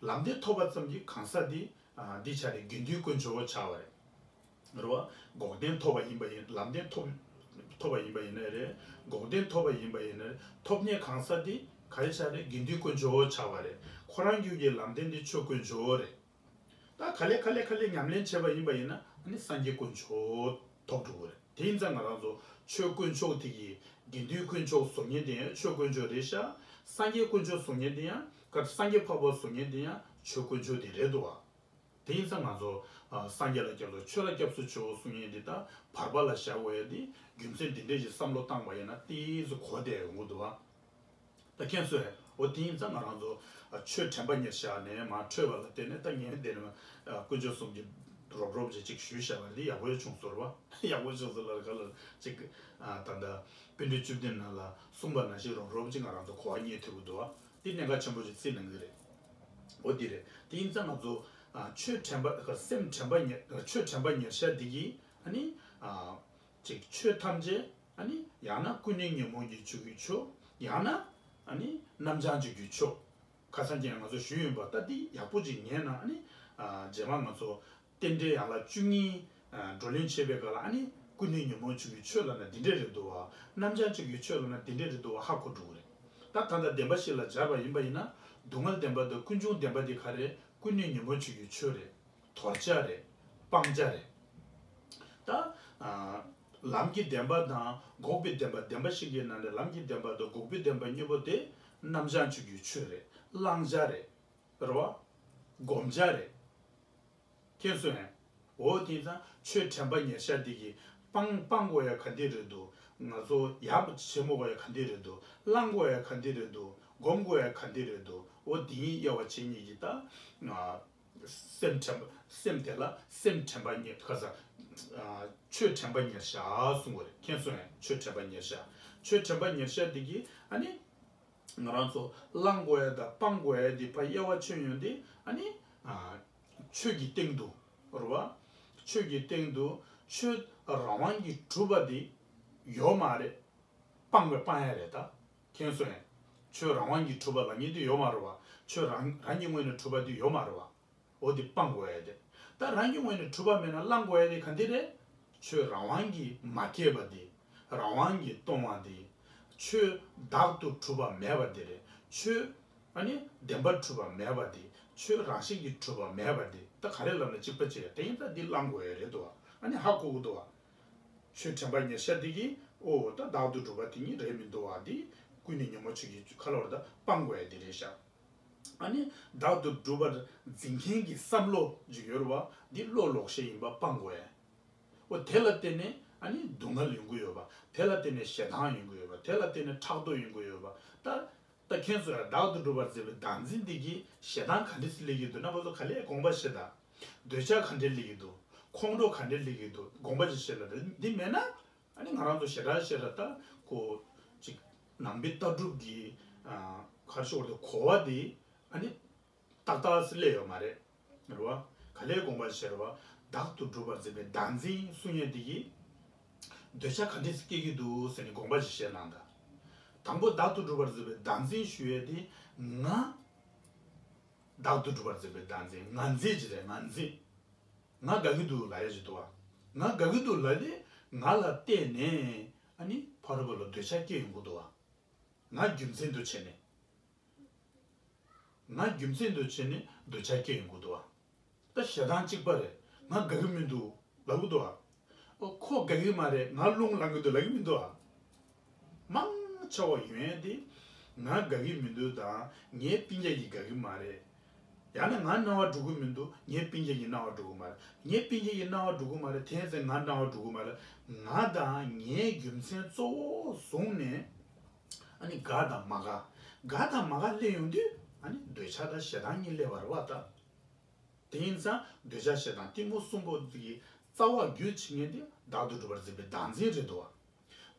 ལམ་བདེན་ཐོབ་པ་ཙམ་གྱིས་གང་ཟག་དེ་ཨ་འདི་ཆ་རེད་དགེ་འདུན་དཀོན་མཆོག་ཆགས་པ་རེད། རེད་བ། འགོག་བདེན་ཐོབ་པ་ཡིན་པ་ཡིན་ལམ་བདེན་ཐོབ་ཐོབ་པ་ཡིན་པ་ཡིན་ན་རེད། འགོག་བདེན་ཐོབ་པ་ཡིན་པ་ཡིན་ན་རེད། ཐོབ་མཁན་གང་ཟག་དེ་ག་རེ་ཆགས་རེད། དགེ་འདུན་དཀོན་མཆོག་ཆགས་པ་རེད། ཁོ་རང་རྒྱུད་ཀྱི་ལམ་བདེན་དེ་ཆོས་དཀོན་མཆོག་རེད། ད་ག་ལེ་ག་ལེ་ག་ལེ་ཉམས་ལེན་བྱས་པ་ཡིན་པ་ཡིན་ན་ཨ་ནི་སངས་རྒྱས་དཀོན་མཆོག་ཐོབ་འགྲོ་གི་རེད། དེ་ཡིན་ཙང་ང་རང་ཚོ་ཆོས་དཀོན་མཆོག་དེ་གི་དགེ་འདུན་དཀོན་མཆོག་བཟོ་མཁན་དེ་ཡང་ཆོས་དཀོན་མཆོག་རེད་ཤག་སངས་རྒྱས་དཀོན་མཆོག་བཟོ་མཁན་དེ་ཡང་ག་སངས་རྒྱས་འཕགས་པ་བཟོ་མཁན་དེ་ཡང་ཆོས་དཀོན་མཆོག་དེ་རེད་འདུག་བ། དེ་ཡིན་ཙང་ང་ཚོ་ཨ་སངས་རྒྱས་ལ་སྐྱབས་སུ་ཆོས་ལ་སྐྱབས་སུ་མཆིའོ་གསུང་མཁན་དེ་ད་བར་པ་ལ་བཞག་དགོས་ཡ་དེ་རྒྱུ་མཚན་འདི་འདྲས་ཀྱི་བསམ་བློ་བཏང་བ་ཡིན་ན་ཏིས་གོ་བདེ་ཡོང་གི་འདུག་བ། ད་ཁྱེད་ཚོས་འོ་དེ་ཡིན་ཙང་ང་རང་ཚོ་ཨ་ཆོས་དྲན་པ་ཉེར་བཞག་ནས་མར་འཕྲོས་པ་ལ་བརྟེན་ནས་ད་ངས་འདི་ནས་ཨ་དཀོན་མཆོག་གསུམ་གྱི་རོབ་རོབ་ཅིག་ཅིག་ཞུས་བཞག་པ་འདི་ཡག་པོ་བྱུང་ཟེར་བ། ཡག་པོ་བྱུང་ཟེར་ལ་ག་ལ་ཅིག་ཨ་ད་ལྟ་པཎ་གྲུབ་བཅུ་བདུན་ནང་ལ་གསུངས་པ་ནང་བཞིན་རོབ་རོབ་ཅིག་ང་རང་ཚོ་གོ་བ་རྙེད་ཐུབ་ཀྱི་འདུག་བ། འདི་གནད་འགག་ཆེན་པོ་ཅིག་རྩིས་གནང་གི་རེད། འོ་འདི་རེད། དེ་ཡིན་ཙང་ང་ཚོ་ཨ་ཆོས་དྲན་པ་སེམས་དྲན་པ་ཉེར་ཆོས་དྲན་པ་ཉེར་བཞག་འདི་གིས་ཨ་ནི་ཨ་ཅིག་ཆོས་ཐམས་ཅད་ཨ་ནི་ཡང་ན་ཀུན་ནས་ཉོན་མོངས་ཀྱི་ཆོས་ཀྱི་ཆོས། ཡང་ན་ཨ་ནི་རྣམ་བྱང་ཆོས་ཀྱི་ཆོས། ཁ་སང་ཀྱང་ང་ཚོ་ཞུས་ཡིན་པ་ད་འདི་ཡག་པོ་ཅིག་ཉན་ན་ཨ་ནི་ཨ་རྗེས་མ་ང་ཚོ་རྟེན་འབྲེལ་ཡན་ལག་བཅུ་གཉིས་ཨ་བགྲོ་གླེང་བྱེད་པའི་སྐབས་ལ་ཨ་ནི་ཀུན་ནས་ཉོན་མོངས་ཆོས་ཀྱི་ཆོས་ལབ་ན་འདི་འདྲས་རེད་འདུག་བ། རྣམ་བྱང་ཆོས་ཀྱི་ཆོས་ལབ་ན་འདི་འདྲས་རེད་འདུག་བ་ཧ་གོ་འགྲོ་གི་རེད། ད་ད་ལྟ་བདེན་པ་བཞི་ལ་སྦྱར་བ་ཡིན་པ་ཡིན་ན་སྡུག་བསྔལ་བདེན་པ་དང་ཀུན་འབྱུང་བདེན་པ་འདི་ག་རེད། ཀུན་ནས་ཉོན་མོངས་ཆོས་ཀྱི་ཆོས་རེད། དོར་བྱ་རེད། སྤང་བྱ་རེད། ད་ཨ་ལམ་གྱི་བདེན་པ་དང་འགོག་པའི་བདེན་པ་བདེན་པ་བཞི་གི་ནང་ནས་ལམ་གྱི་བདེན་པ་དང་འགོག་པའི་བདེན་པ་གཉིས་པོ་དེ་རྣམ་བྱང་ཆོས་ཀྱི་ཆོས་རེད། བླང་བྱ་རེད། རེད་བ། སྒོམ་བྱ་རེད། མཁྱེན་སོང་ངས། འོ་དེ་ཙང་ཆོས་དྲན་པ་ཉེར་བཞག་འདི་གི་སྤང་སྤང་དགོས་ཡ་ག་འདི་རེད་འདུག་ང་ཚོ་ཡག་པོ་བྱེད་མི་དགོས་ཡ་ག་འདི་རེད་འདུག་བླང་དགོས་ཡ་ག་འདི་རེད་འདུག་སྒོམ་དགོས་ཡ་ག་འདི་རེད་འདུག་འོ་དེ་ཡིན་དབྱེ་བ་ཕྱེ་ཉིད་ཀྱི་ད་ང་སེམས་དྲན་པ་སེམས་དེ་ལ་སེམས་དྲན་པ་ཉེར་ཁ་ས་ཆོས་དྲན་པ་ཉེར་བཞག་གསུང་དགོས་རེད། མཁྱེན་སོང་ངས། ཆོས་དྲན་པ་ཉེར་བཞག་ཆོས་དྲན་པ་ཉེར་བཞག་འདི་གི་ཨ་ནི། ང་རང་ཚོ་བླང་དགོས་ཡ་དང་སྤང་དགོས་ཡ་དེ་ཕར་དབྱེ་བ་ཕྱེ་ཡོང་དུས་ཨ་ནི་ཨ་ཆོས་ཀྱི་སྟེང་དུ་རེད་བ། ཆོས་ཀྱི་སྟེང་དུ་ཆོས་རང་དབང་གིས་གྲུབ་པ་དེ་ཡོད་མ་རེད། སྤང་བའི་སྤང་ཡ་རེད་ད། མཁྱེན་སོང་ངས། ཆོས་རང་དབང་གིས་གྲུབ་པ་ལབ་མཁན་དེ་ཡོད་མ་རེད་བ། ཆོས་རང་རང་གི་ངོས་ནས་གྲུབ་པ་དེ་ཡོད་མ་རེད་བ། འོ་དེ་སྤང་དགོས་ཡ་དེ། ད་རང་གི་ངོས་ནས་གྲུབ་པ་མེད་ན་བླང་དགོས་ཡ་དེ་ག་འདི་རེད། ཆོས་རང་དབང་གིས་མ་སྐྱེས་པ་དེ། རང་དབང་གིས་སྟོང་བ་དེ། ཆོས་བདག་ཏུ་གྲུབ་པ་མེད་པ་དེ་རེད། ཆོས་ཨ་ནི་བདེན་པར་གྲུབ་པ་མེད་པ་དེ། ཆོས་རང་བཞིན་གྱིས་གྲུབ་པ་མེད་པ་དེ། ད་ག་རེ་ལབ་ན་གཅིག་པ་གཅིག་ཡ་དེ་ཡིན་ད་འདི་བླང་དགོས་ཡ་རེད་དོ། ཨ་ནི་ཧ་གོ་གི་འདུག་བ། ཆོས་དྲན་པ་ཉེར་བཞག་འདི་གིས་ཨོ་ད་བདག་ཏུ་གྲུབ་པ་དེ་ཉིད་རེད་མི་འདུག་བ། འདི་ཀུན་ནས་ཉོན་མོངས་ཆོས་ཀྱི་ཁ་ལོ་བ་ད་སྤང་དགོས་ཡ་དེ་རེད་ཤག་ཨ་ནི་བདག་ཏུ་གྲུབ་པར་འཛིན་མཁན་གྱི་བསམ་བློ་ཅིག་ཡོད་རེད་བ། འདི་བློ་ལོག་ཤེས་ཡིན་པ་སྤང་དགོས་ཡ། འོ་དེ་ལ་བརྟེན་ནས་ཨ་ནི་སྡུག་བསྔལ་ཡོང་གི་ཡོད་པ། དེ་ལ་བརྟེན་ནས་ཞེ་སྡང་ཡོང་གི་ཡོད་པ། དེ་ལ་བརྟེན་ནས་ཕྲག་དོག་ཡོང་གི་ཡོད་པ། ད་ད་ཁྱེད་ཚོས་བདག་ཏུ་གྲུབ་པར་འཛིན་པའི་བདག་འཛིན་འདི་གིས་ཞེ་སྡང་ག་འདྲས་སེ་སླེབས་ཀྱི་འདུག་ན་ང་ཚོ་ག་ལེར་དགོངས་པ་བཞེས་དང་། འདོད་ཆགས་ག་འདྲས་སླེབས་ཀྱི་འདུག་ཁོང་ཁྲོ་ག་འདྲས་སླེབས་ཀྱི་འདུག་དགོངས་པ་ཅིག་བཞེས་ལ། འདི་མེད་ན་ཨ་ནི་ང་རང་ཚོ་ཞེ་དྲག་ཞེ་དྲག་ད་ཁོ་ཅིག་ནང་པའི་ལྟ་གྲུབ་ཀྱི་ཨ་ག་རེ་ཞུ་དགོས་རེད། གོ་བ་འདི་ཨ་ནི་ཏག་ཏག་སེ་སླེབས་ཡོད་མ་རེད། རེད་བ། ག་ལེར་དགོངས་པ་བཞེས་རེད་བ། བདག་ཏུ་གྲུབ་པར་འཛིན་པའི་བདག་འཛིན་གསུང་ཡས་འདི་གིས་འདོད་ཆགས་ག་འདྲས་སེ་སྐྱེ་གི་འདུག་ཟེར་ནས་དགོངས་པ་ཅིག་བཞེས་གནང་དང་། དང་པོ་བདག་ཏུ་གྲུབ་པར་འཛིན་པའི་བདག་འཛིན་ཞུ་ཡས་དེ་ང་བདག་ཏུ་གྲུབ་པར་འཛིན་པའི་བདག་འཛིན། ང་འཛིན་ཅིག་རེད། ང་འཛིན། ང་དགའ་གི་འདུག་ལབ་ཡ་ཅིག་འདུག་བ། ང་དགའ་གི་འདུག་ལབ་དེ་ང་ལ་བལྟས་ནས་ཨ་ནི་ཕ་རོལ་པོ་ལ་འདོད་ཆགས་སྐྱེ་ཡོང་གི་འདུག་བ། ང་རྒྱུ་མཚན་དུ་བྱས་ནས། ང་རྒྱུ་མཚན་དུ་བྱས་ནས་འདོད་ཆགས་སྐྱེ་ཡོང་གི་འདུག་བ། ད་ཞེ་སྡང་གཅིག་པ་རེད། ང་དགའ་གི་མི་འདུག་ལབ་གི་འདུག་བ། ཨོ་ཁོ་དགའ་གི་མ་རེད། ང་རླུང་ལངས་གི་འདུག་ལབ་གི་མི་འདུག་བ། མང་ ཆེ་བ་ཡོང་ཡས་དེ། ང་དགའ་གི་མི་འདུག་དང་ངའི་སྤུན་ཀྱག་གིས་དགའ་གི་མ་རེད། ཡང་ན་ང་སྣང་བ་འགྲོ་གི་མི་འདུག་ངའི་སྤུན་ཀྱག་གིས་སྣང་བ་འགྲོ་གི་མ་རེད། ངའི་སྤུན་ཀྱག་གིས་སྣང་བ་འགྲོ་གི་མ་རེད། དེ་ཚེ་ང་སྣང་བ་འགྲོ་གི་མ་རེད། ང་དང་ངའི་རྒྱུ་མཚན་གཙོ་བོ་བཟུང་ནས། ཨ་ནི་དགའ་དང་མ་དགའ། དགའ་དང་མ་དགའ་སླེབས་ཡོང་དུས། ཨ་ནི་འདོད་ཆགས་དང་ཞེ་སྡང་གཉིས་སླེབས་པ་རེད་བ་ད། དེ་ཡིན་ཙང་འདོད་ཆགས་ཞེ་སྡང་གཏི་མུག་གསུམ་པོ་དེ་གི་རྩ་བ་རྒྱུ་བྱེད་མཁན་དེ་བདག་ཏུ་གྲུབ་པར་འཛིན་པའི་བདག་འཛིན་རེད་འདུག་བ།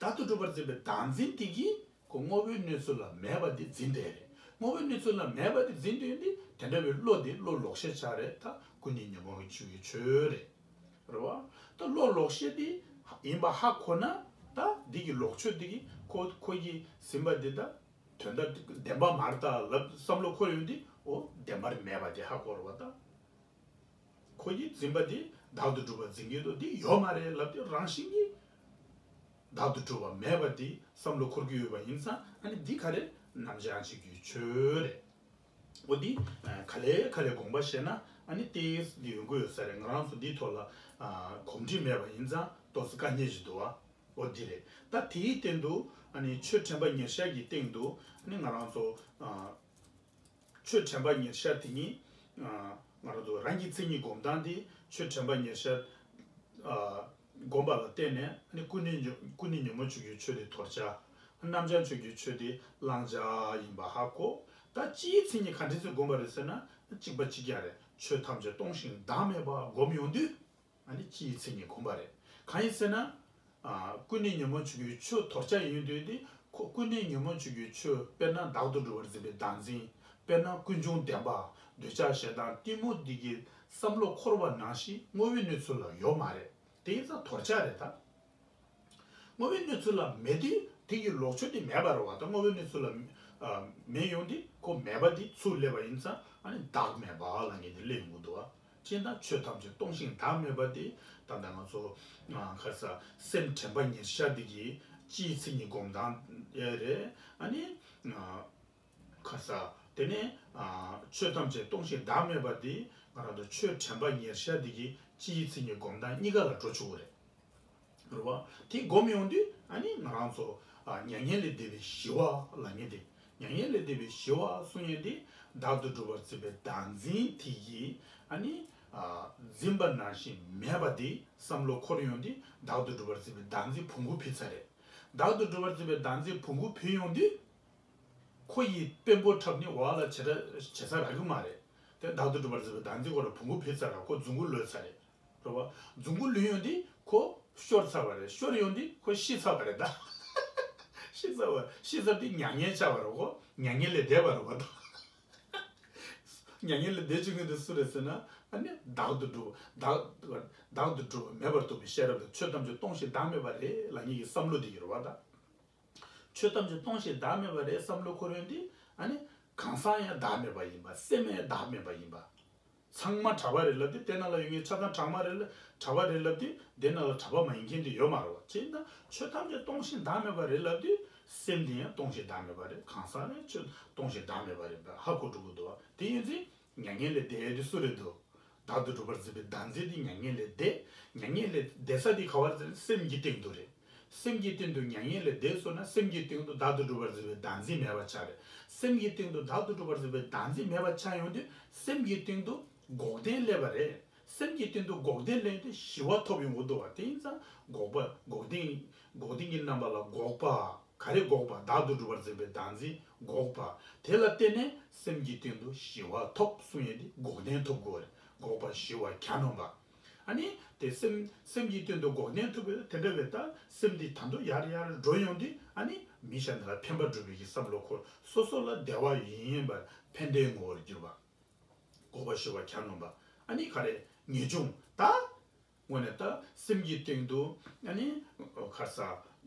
བདག་ཏུ་གྲུབ་པར་འཛིན་པའི་བདག་འཛིན་དེ་གིས་ཁོ་དངོས་པོའི་གནས་ཚུལ་ལ་མེད་པ་དེ་འཛིན་བསྡད་རེད། དངོས་པོའི་གནས་ཚུལ་ལ་མེད་པ་དེ་འཛིན་དུས་དེ་དེ་འདྲ་བའི་བློ་དེ་བློ་ལོག་ཤེས་ཆགས་རེད། ད་ཀུན་ནས་ཉོན་མོངས་ཀྱི་ཆོས་ཀྱི་ཆོས་རེད། རེད་བ། ད་བློ་ལོག་ཤེས་དེ་ཡིན་པ་ཧ་གོ་ན། ད་འདི་གི་ལོག་ཆོས་དེ་གིས་ཁོ་ཁོ་གིས་ཟིན་པ་དེ་ད། དོན་དག་བདེན་པ་མ་རེད་ད་ལབ་བསམ་བློ་འཁོར་ཡོང་དུས། འོ་བདེན་པར་མེད་པ་དེ་ཧ་གོ་རེད་བ་ད། ཁོ་གིས་འཛིན་པ་དེ་བདག་ཏུ་གྲུབ་པར་འཛིན་གྱི་འདུག་འདི་ཡོད་མ་རེད་ལབ་དུས་རང་བཞིན་གྱིས་བདག་ཏུ་གྲུབ་པ་མེད་པ་དེ་བསམ་བློ་འཁོར་གྱི་ཡོད་པ་ཡིན་ཙང་། ཨ་ནི་འདི་ག་རེ་རྣམ་གཞག་བྱེད་རྒྱུའི་ཆོས་རེད། འོ་འདི་ག་ལེ་ག་ལེ་དགོངས་པ་བཞེས་ན། ཨ་ནི་ཏོག་ཙམ་འདི་ཡོང་གི་ཡོད་ས་རེད། ང་རང་ཚོ་འདིའི་ཐོག་ལ་གོམས་འདྲིས་མེད་པ་ཡིན་ཙང་ཏོག་ཙམ་དཀའ་ངལ་ཞིག་འདུག་བ། འོ་འདི་རེད། ད་དེའི་སྟེང་དུ་ཨ་ནི་ཆོས་དྲན་པ་ཉེར་བཞག་གི་སྟེང་དུ་ཨ་ནི་ང་རང་ཚོ་ཨ། ཆོས་དྲན་པ་ཉེར་བཞག་དེ་ཉིད་ཨ། ང་རང་ཚོ་རང་གི་མཚན་ཉིད་སྒོམ་སྟངས་དེ་ཆོས་དྲན་པ་ཉེར་བཞག་ཨ། སྒོམ་པ་ལ་བརྟེན་ནས་ཨ་ནི་ཀུན་ནས་ཉོན་ཀུན་ནས་ཉོན་མོངས་ཆོས་ཀྱི་ཆོས་དེ་དོར་བྱ། རྣམ་གཞག་ཆོས་ཀྱི་ཆོས་དེ་བླང་བྱ་ཡིན་པ་ཧ་གོ། ད་སྤྱིའི་མཚན་ཉིད་ག་འདྲ་ཞིག་སྒོམ་པ་རེད་ཟེར་ན། གཅིག་པ་གཅིག་རྐྱང་རེད། ཆོས་ཐམས་ཅད་སྟོང་ཞིང་བདག་མེད་པ་སྒོམ་ཡོང་དུས། ཨ་ནི་སྤྱིའི་མཚན་ཉིད་སྒོམ་པ་རེད། གང་ཡིན་ཟེར་ན། ཨ། ཀུན་ནས་ཉོན་མོངས་ཆོས་ཀྱི་ཆོས་དོར་བྱ་ཡིན་དུས་དེ། ཁོ་ཀུན་ནས་ཉོན་མོངས་ཆོས་ཀྱི་ཆོས། དཔེར་ན་བདག་ཏུ་གྲུབ་པར་འཛིན་པའི་བདག་འཛིན། དཔེར་ན་ཀུན་འབྱུང་བདེན་པ། འདོད་ཆགས་ཞེ་སྡང་གཏི་མུག་འདི་གི་བསམ་བློ་འཁོར་བ་ནང་བཞིན་དངོས་པོའི་གནས་ཚུལ་ལ་ཡོད་མ་རེད། དེ་ཡིན་ཙང་དོར་བྱ་རེད་ད། དངོས་པོའི་གནས་ཚུལ་ལ་མེད་དུས་དེ་གི་ལོག་ཆོས་དེ་མེད་པ་རེད་བ། ད་དངོས་པོའི་གནས་ཚུལ་ལ་ཨ། མེད་ཡོང་དུས་ཁོ་མེད་པ་དེ་ཚུར་སླེབས་པ་ཡིན་ཙང་། ཨ་ནི་བདག་མེད་པ་ལབ་མཁན་དེ་སླེབས་ཡོང་གི་འདུག་བ། སྤྱིར་ན་ཆོས་ཐམས་ཅད་སྟོང་ཞིང་བདག་མེད་པ་དེ། ད་ལྟ་ང་ཚོ་ཨ། ག་རེ་ཟ། སེམས་དྲན་པ་ཉེར་བཞག་འདི་གི་སྤྱིའི་མཚན་ཉིད་སྒོམ་སྟངས་ཡ་རེད། ཨ་ནི་ཨ། ག་རེ་ཟ། དེ་ནས་ཨ། ཆོས་ཐམས་ཅད་སྟོང་ཞིང་བདག་མེད་པ་དེ་ང་རང་ཚོ་ཆོས་དྲན་པ་ཉེར་བཞག་འདི་གི་སྤྱིའི་མཚན་ཉིད་སྒོམ་སྟངས་གཉིས་ཀ་ལ་འགྲོ་ཆོག་གི་རེད། རེད་བ། དེ་སྒོམ་ཡོང་དུས་ཨ་ནི་ང་རང་ཚོ་ཨ། མྱ་ངན་ལས་འདས་པའི་ཞི་བ་ལབ་མཁན་དེ། མྱ་ངན་ལས་འདས་པའི་ཞི་བ་གསུང་མཁན་དེ། བདག་ཏུ་གྲུབ་པར་འཛིན་པའི་བདག་འཛིན་དེ་ཡིས་ཨ་ནི་ཨ། འཛིན་པ་ནང་བཞིན་མེད་པ་དེ་བསམ་བློ་འཁོར་ཡོང་དུས། བདག་ཏུ་གྲུབ་པར་འཛིན་པའི་བདག་འཛིན་བོང་གུ་འཕུར་ཚར་རེད། བདག་ཏུ་གྲུབ་པར་འཛིན་པའི་བདག་འཛིན་བོང་གུ་འཕུར་ཡོང་དུས། ཁོ་ཡི་དཔོན་པོ་འཁྲབ་ནི་འོག་ལ་བྱེད་བྱེད་ས་རག་གི་མ་རེད། དེ་བདག་ཏུ་གྲུབ་པར་འཛིན་པའི་བདག་འཛིན་ཁོ་ལ་བོང་གུ་འཕུར་ཚར་ར། ཁོ་རྫུན་གུ་ལུས་ཚར་རེད། རེད་བ། རྫུན་གུ་ལུས་ཡོང་དུས་ཁོ་ཤོར་ཚར་བ་རེད། ཤོར་ཡོང་དུས་ཁོ་ཤི་ཚར་བ་རེད་ད། ཤི་ཚར་བ། ཤི་ཚར་དུས་མྱ་ངན་ཆགས་པ་རེད། ཁོ་མྱ་ངན་ལས་འདས་པ་རེད་བ་ད། མྱ་ངན་ལས་འདས་བཅུག་མཁན་དེ་སུ་རེད་ཟེར་ན། ཨ་ནི་བདག་ཏུ་གྲུབ། བདག་བདག་ཏུ་གྲུབ་པ་མེད་པར་རྟོགས་པའི་ཤེས་རབ་དང་། ཆོས་ཐམས་ཅད་སྟོང་ཞིང་བདག་མེད་པ་རེད་ལབ་མཁན་གྱི་བསམ་བློ་དེ་ཡོད་རེད་བ་ད། ཆོས་ཐམས་ཅད་སྟོང་ཞིང་བདག་མེད་པ་རེད་བསམ་བློ་འཁོར་ཡོང་དུས། ཨ་ནི་གང་ཟག་ཡང་བདག་མེད་པ་ཡིན་པ། སེམས་ཡང་བདག་མེད་པ་ཡིན་པ། ཚང་མ་གྲྭ་པ་རེད་ལབ་དུས་དེ་ནང་ལ་ཡོད་མཁན་ཆ་ཚང་གྲྭ་མ་རེད་ལ། གྲྭ་པ་རེད་ལབ་དུས་དེ་ནང་ལ་གྲྭ་པ་མ་ཡིན་མཁན་དེ་ཡོད་མ་རེད་བ། བྱས་ན་ཆོས་ཐམས་ཅད་སྟོང་ཞིང་བདག་མེད་པ་རེད་ལབ་དུས། སེམས་དེ་ཡང་སྟོང་ཞིང་བདག་མེད་པ་རེད། གང་ཟག་རེད། ཆོས་སྟོང་ཞིང་བདག་མེད་པ་རེད་པ་ཧ་གོ་འགྲོ་གི་འདུག་བ། དེ་ཡིན་ཙང་མྱ་ངན་ལས་འདས་ཡས་དེ་སུ་རེད་འདུག་བདག་ཏུ་གྲུབ་པར་འཛིན་པའི་བདག་འཛིན་དེ་མྱ་ངན་ལས་འདས། མྱ་ངན་ལས་འདས་ས་དེ་ག་བར་ཟེར་ན་སེམས་ཀྱི་སྟེང་དུ་རེད། སེམས་ཀྱི་སྟེང་དུ་མྱ་ངན་ལས་འདས་སོང་ན། སེམས་ཀྱི་སྟེང་དུ་བདག་ཏུ་གྲུབ་པར་འཛིན་པའི་བདག་འཛིན་མེད་པ་ཆགས་རེད། སེམས་ཀྱི་སྟེང་དུ་བདག་ཏུ་གྲུབ་པར་འཛིན་པའི་བདག་འཛིན་མེད་པ་ཆགས་ཡོང་དུས་སེམས་ཀྱི་སྟེང་དུ་འགོག་བདེན་སླེབས་པ་རེད། སེམས་ཀྱི་སྟེང་དུ་འགོག་བདེན་སླེབས་དུས་ཞི་བ་ཐོབ་ཡོང་གི་འདུག་བ། དེ་ཡིན་ཙང་འགོག་པ་འགོག་བདེན། འགོག་བདེན་གྱི་རྣམ་པ་ལ་འགོག་པ། ག་རེ་འགོག་པ། བདག་ཏུ་གྲུབ་པར་འཛིན་པའི་བདག་འཛིན་འགོག་པ། དེ་ལ་བརྟེན་ནས་སེམས་ཀྱི་སྟེང་དུ་ཞི་བ་ཐོབ་གསུང་ཡས་དེ་འགོག་བདེན་ཐོབ་དགོས་རེད། འགོག་པ་ཞི་བ་གྱ་ནོམ་པ། ཨ་ནི་དེ་སེམས་སེམས་ཀྱི་སྟེང་དུ་འགོག་བདེན་ཐོབ་པའི་དེ་འདྲ་བའི་ད་སེམས་འདི་ད་དུང་ཡར་ཡར་འགྲོ་ཡོང་དུས། ཨ་ནི་མི་གཞན་དག་ལ་ཕན་པ་སྒྲུབ་པའི་གི་བསམ་བློ་འཁོར། སོ་སོ་ལ་བདེ་བ་ཡིན་པར་ཕན་བདེའི་ངོ་བོར་གྱུར་པ། འགོག་པ་ཞི་བ་གྱ་ནོམ་པ། ཨ་ནི་ག་རེ་ངེས་འབྱུང་ད། དངོས་གནས་ད་སེམས་ཀྱི་སྟེང་དུ་ཨ་ནི་ག་རེ་ཟ།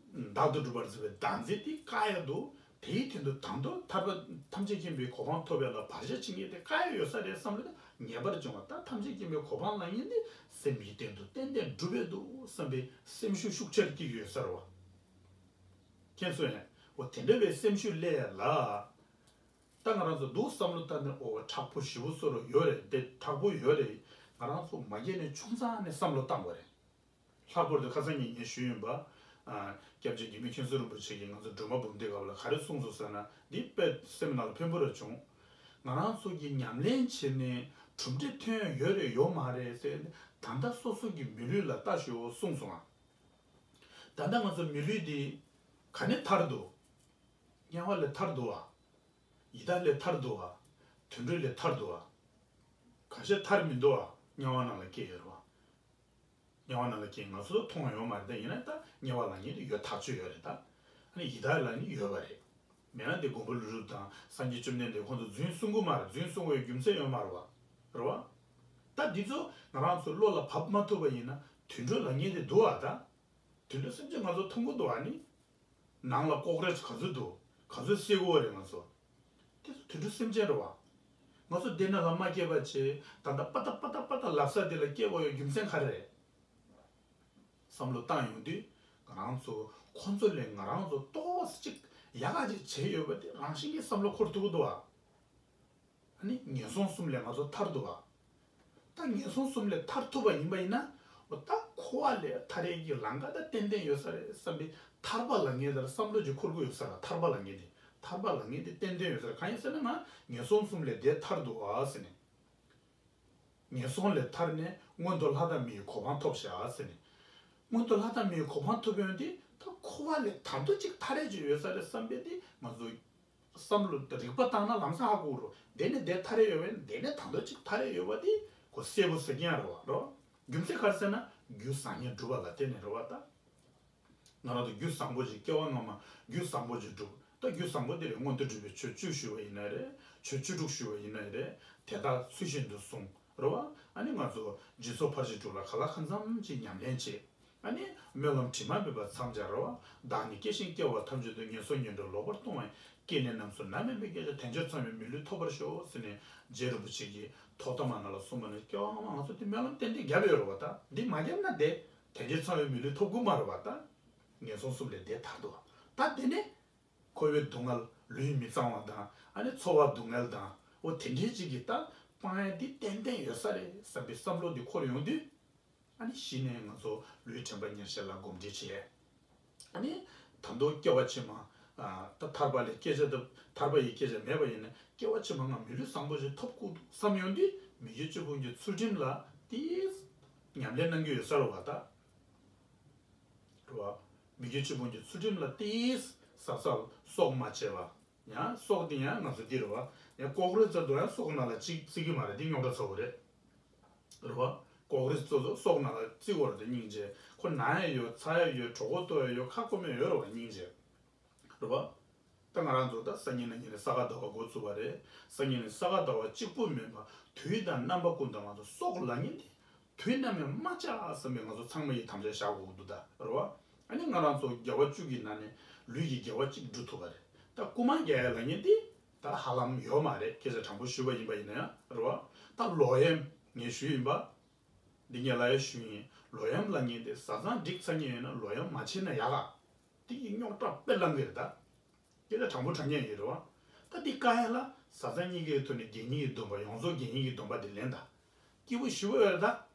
བདག་ཏུ་གྲུབ་པར་འཛིན་པའི་བདག་འཛིན་དེ་བཀག་ཡ་འདུག་དེའི་སྟེང་དུ་ད་དུང་ཐར་པ་ཐམས་ཅད་མཁྱེན་པའི་གོ་འཕང་ཐོབ་ཡ་ལ་བར་ཆད་བྱེད་མཁན་དེ་བཀག་ཡ་ཡོད་ས་རེད་བསམ་བློ་དེ་ངེས་པར་བྱུང་བ། ད་ཐམས་ཅད་མཁྱེན་པའི་གོ་འཕང་ལ་ཡིན་ཏེ་སེམས་ཀྱི་སྟེང་དུ་ཏན་ཏན་འགྲུབ་ཡ་འདུག་བསམ་པའི་སེམས་ཤུགས་ཤུགས་ཆེར་སྐྱེ་གི་ཡོད་ས་རེད་བ། མཁྱེན་སོང་ངས། འོ་དེ་འདྲ་བའི་སེམས་ཤུགས་སླེབས་ཡ་ལ། ད་ང་རང་ཚོ་འདུག་བསམ་བློ་བཏང་ནས། འོ་དྲག་པོ་ཞེ་པོ་བཟོ་རུ་ཡོད་རེད། དེ་དྲག་པོ་ཡོད་རེད། ང་རང་ཚོ་མ་སྐྱེས་ནས་ཆུང་ཙག་ནས་བསམ་བློ་བཏང་དགོས་རེད། ལྷག་པར་དུ་ཁ་སང་ཉིན་ངས་ཞུས་ཡིན་པ། ཨ། སྐྱབས་རྗེ་འཇིགས་མེད་མཁྱེན་བརྩེ་རིན་པོ་ཆེ་གིས་ང་ཚོ་སྒྲོལ་མ་འབུམ་སྡེའི་སྐབས་ལ་ག་རེ་གསུངས་སོང་ཟེར་ན། འདི་དཔེ་སེམས་ནང་ལ་ཕན་པོ་ར་བྱུང་། ང་རང་ཚོ་གིས་ཉམས་ལེན་བྱས་ནས་གྲུབ་འབྲས་ཐོན་ཡོད་རེད་ཡོད་མ་རེད་ཟེར་ནས། ད་ལྟ་སོ་སོ་གི་མི་ལུས་ལ་ལྟ་ཞུ་གསུངས་སོང་ང་། ད་ལྟ་ང་ཚོ་མི་ལུས་འདི་ག་ནས་ཐར་འདུག་དམྱལ་བ་ལས་ཐར་འདུག་བ། ཡི་དྭགས་ལས་ཐར་འདུག་བ། དུད་འགྲོ་ལས་ཐར་འདུག་བ། ཁ་ཤས་ཐར་མི་འདུག་བ། དམྱལ་བ་ནང་ལ་སྐྱེས་ཡོད་རེད་བ། དམྱལ་བ་ནང་ལ་སྐྱེས། ང་ཚོ་མཐོང་ཡོད་མ་རེད། ད་ཡིན་ན་ད་དམྱལ་བ་ལབ་མཁན་དེ་ཡོད་ཐག་ཆོད་ཡོད་རེད། ད་ཨ་ནི་ཡི་དྭགས་ལབ་མཁན་ཡོད་པ་རེད། མེད་ན་དེ་མགོན་པོ་ཀླུ་སྒྲུབ་དང་སངས་རྒྱས་བཅོམ་ལྡན་འདས་ཁོང་ཚོ་རྫུན་གསུང་གི་མ་རེད། རྫུན་གསུང་བའི་རྒྱུ་མཚན་ཡོད་མ་རེད་བ། རེད་བ། ད་འདི་ཚོ་ང་རང་ཚོ་བློ་ལ་བབས་མ་ཐུབ་པ་ཡིན་ན། དུད་འགྲོ་ལབ་མཁན་དེ་འདུག་བ། ད་དུད་འགྲོ་སེམས་ཅན་ང་ཚོ་མཐོང་གི་འདུག་བ། ཨ་ནི། ནང་ལ་ཀོག་རེ་ཆ་ག་ཚོད་འདུག་ག་ཚོད་བསད་དགོས་རེད་ང་ཚོ། དེ་ཚོ་དུད་འགྲོ་སེམས་ཅན་རེད་བ། ང་ཚོ་འདི་ནང་ལ་མ་སྐྱེས་པ་བྱས། ད་ལྟ་པ་ཏ་པ་ཏ་པ་ཏ་ལབ་ས་དེ་ལ་སྐྱེ་དགོས་ཡོད་རྒྱུ་མཚན་ག་རེ་རེད། བསམ་བློ་བཏང་ཡོང་དུས། ང་རང་ཚོ་ཁོ་ཚོ་ལས་ང་རང་ཚོ་ཏོག་ཙམ་ཅིག་ཡག་ག་ཅིག་བྱས་ཡོད་པ་དེ་རང་བཞིན་གྱིས་བསམ་བློ་འཁོར་ཐུབ་ཀྱི་འདུག་བ། ཨ་ནི་ངན་སོང་གསུམ་ལས་ང་ཚོ་ཐར་འདུག་བ། ད་ངན་སོང་གསུམ་ལས་ཐར་ཐུབ་པ་ཡིན་པ་ཡིན་ན། འོ་ད་འཁོར་བ་ལས་ཐར་ཡས་ཀྱི་ལམ་ཁ་ད་ཏན་ཏན་ཡོད་ས་རེད་བསམ་པའི་ཐར་པ་ལབ་མཁན་དེ་ལ་བསམ་བློ་ཅིག་འཁོར་གྱི་ཡོད་ས་རེད། ཐར་པ་ལབ་མཁན་དེ། ཐར་པ་ལབ་མཁན་དེ་ཏན་ཏན་ཡོད་ས་རེད། གང་ཡིན་ཟེར་ན། ང་ངན་སོང་གསུམ་ལས་འདས་ཐར་འདུག་བ་ཟེར་ནས། ངན་སོང་ལས་ཐར་ནས་མངོན་མཐོ་ལྷ་དང་མིའི་གོ་འཕང་ཐོབ་ཤག་ཟེར་ནས། མངོན་མཐོ་ལྷ་དང་མིའི་གོ་འཕང་ཐོབ་ཡོང་དུས། ད་འཁོར་བ་ལས་ད་དུང་ཅིག་ཐར་ཡས་ཅིག་ཡོད་ས་རེད་བསམ་པའི་དེ་ང་ཚོ་བསམ་བློ་རིག་པ་བཏང་ན་ལམ་སང་ཧ་གོ་རོ། འདི་ནས་འདི་ཐར་ཡས་ཡོད་པས། འདི་ནས་ད་དུང་ཅིག་ཐར་ཡས་ཡོད་པ་དེ་ཁོ་གསལ་པོ་གཟིགས་ཀྱི་ཡོད་རེད་བ། རྒྱུ་མཚན་ག་རེ་ཟེར་ན། རྒྱུ་བཟང་ངན་སྒྲུབ་པ་ལ་བརྟེན་ནས་རེད་བ། ད་ང་རང་ཚོ་རྒྱུ་བཟང་པོ་ཞིག་སྐྱེ་བ་སྔ་མ་རྒྱུ་བཟང་པོ་ཞིག་བསྒྲུབས། ད་རྒྱུ་བཟང་པོ་དེ་རེད། སྔོན་དུ་བསྒྲུབས་པའི་ཆོས་བཅུ་ཞུས་པ་ཡིན་ན་རེད། ཆོས་བཅུ་དྲུག་ཞུས་པ་ཡིན་ན་རེད། དེ་དག་ཚུལ་བཞིན་དུ་བསྲུང་། རེད་བ། ཨ་ནི་ང་ཚོ་སྦྱིན་སོགས་ཕར་ཕྱིན་དྲུག་ལ་གང་ལ་གང་འཚམ་ཅིག་ཉམས་ལེན་བྱེད། ཨ་ནི་སྨོན་ལམ་དྲི་མ་མེད་པ་མཚམས་སྦྱར་རོ། བདག་ནི་སྐྱེ་ཞིང་སྐྱེ་བ་ཐམས་ཅད་དུ། ངན་སོང་ངན་འགྲོ་ལོག་པར་ལྟུང་བ་ཡི། སྐྱེས་ནས་རྣམས་སུ་ནམ་ཡང་མི་སྐྱེ་ཞིང་། དལ་འབྱོར་ཚང་བའི་མི་ལུས་ཐོབ་པར་ཤོག་ཟེར་ནས་རྗེ་རིན་པོ་ཆེ་གིས་ཐོག་མཐའ་མ་ནང་ལ་གསུངས་པ་ནི། སྐྱེ་བ་སྔ་མ་ང་ཚོ་དེ་སྨོན་ལམ་ཏན་ཏན་བརྒྱབ་ཡོད་རེད་བ། ད་འདི་མ་བརྒྱབ་ན་དེ་དལ་འབྱོར་ཚང་བའི་མི་ལུས་ཐོབ་ཀྱི་མ་རེད་བ། ད་ངན་སོང་གསུམ་ལས་འདས་ཐར་འདུག་བ། ད་དེ་ནས་འཁོར་བའི་སྡུག་བསྔལ་ལུས་མི་གཙང་བ་དང་། ཨ་ནི་འཚོ་བ་སྡུག་བསྔལ་དང་། འོ་དེ་འདྲའི་ཅིག་གི་ད་སྤང་ཡ་འདི་ཏན་ཏན་ཡོད་ས་རེད་བསམ་པའི་བསམ་བློ་འདི་འཁོར་ཡོང་དུས། ཨ་ནི་གཞི་ནས་ང་ཚོ་ལུས་དྲན་པ་ཉེར་ཞག་ལ་གོམས་འདྲིས་བྱས། ཨ་ནི་ད་དུང་སྐྱེ་བ་ཕྱི་མ། ཨ། ད་ཐར་པ་ལས་སྐྱེ་ཆ་ད་ཐར་པ་ཡི་སྐྱེ་ཆ་མེད་པ་ཡིན་ན། སྐྱེ་བ་ཕྱི་མ་ང་མི་ལུས་བཟང་པོ་ཞིག་ཐོབ་དགོས་འདུག་བསམ་ཡོང་དུས། མི་དགེ་བཅུ་སྤོང་གི་ཚུལ་ཁྲིམས་ལ་དེས་ཉམས་ལེན་གནང་གི་ཡོད་ས་རེད་བ། ད་རེད་བ། མི་དགེ་བཅུ་སྤོང་གི་ཚུལ་ཁྲིམས་ལ་དེས་ཟབ་ཟབ་སྲོག་མ་བཅད་པ། ཡང་སྲོག་དེ་ཡང་ང་ཚོ་འདི་རེད་བ། ཡང་ཀོག་རོལ་ཙམ་དུ་ཡང་སྲོག་ནང་ལ་ཅིག་བརྩི་གི་མ་རེད། འདི་རྙོག་དྲ་ཚ་བོ་རེད། རེད་བ། ཀོག་རོལ་ཙམ་དུ་སྲོག་ནང་ལ་བརྩི་བར་དུ་སྙིང་རྗེ། ཁོ་ན་ཡ་ཡོད། ཚ་ཡ་ཡོད། གྲོད་ཁོག་ལྟོགས་ཡ་ཡོད། ཁ་སྐོམ་ཡ་ཡོད་རེད་བ། སྙིང་རྗེ། རེད་བ། ད་ང་རང་ཚོ་ད་སང་ཉིན་གནངས་ཉིན་ནས་ས་ག་ཟླ་བ་འགོ་ཚུགས་པ་རེད། སང་ཉིན་ནས་ས་ག་ཟླ་བ་གཅིག་པུ་མིན་པ་དུས་དང་རྣམ་པ་ཀུན་ཏུ་ང་ཚོ་སྲོག་ལ་ཉིན་དེ། དུས་ནམ་ཡང་མ་བཅད་བསམ་པའི་ང་ཚོ་ཚང་མ་ཡི་དམ་བཅའ་བཞག་དགོས་འདུག་ད་རེད་བ། ཨ་ནི་ང་རང་ཚོ་དགེ་བ་བཅུ་གི་ནང་ནས་ལུས་ཀྱི་དགེ་བ་གཅིག་སྒྲུབ་ཐུབ་པ་རེད། ད་རྐུ་མ་རྒྱག་ཡ་ལབ་མཁན་དེ་ད་ཧ་ལམ་ཡོད་མ་རེད། སྐད་ཆ་དྲང་པོ་ཞུས་པ་ཡིན་པ་ཡིན་ན་ཡང་རེད་བ། ད་ལོག་གཡེམ་ངས་ཞུས་ཡིན་པ། འདི་ངས་ལབ་ཡ་ཞུས་ཡིན། ལོག་གཡེམ་ལབ་མཁན་དེ་བཟའ་ཚང་འགྲིག་ཚར་མཁན་ཡོད་ན་ལོག་གཡེམ་མ་བྱས་ན་ཡག་ག། དེ་ཡི་རྙོག་དྲ་དཔེ་ལངས་གི་རེད་ད། སྐད་ཆ་དྲང་པོ་དྲང་ཉན་ཡིན་རེད་བ། ད་འདི་བཀག་ཡ་ལ་བཟའ་ཚང་གཉིས་ཀའི་ཐོག་ནས་དགེ་བསྙེན་གྱི་སྡོམ་པ། ཡོངས་རྫོགས་དགེ་བསྙེན་གྱི་སྡོམ་པ་འདི་ལེན་དང་། སྐྱིད་པོ་ཞུ་གི་ཡོད་རེད་ད།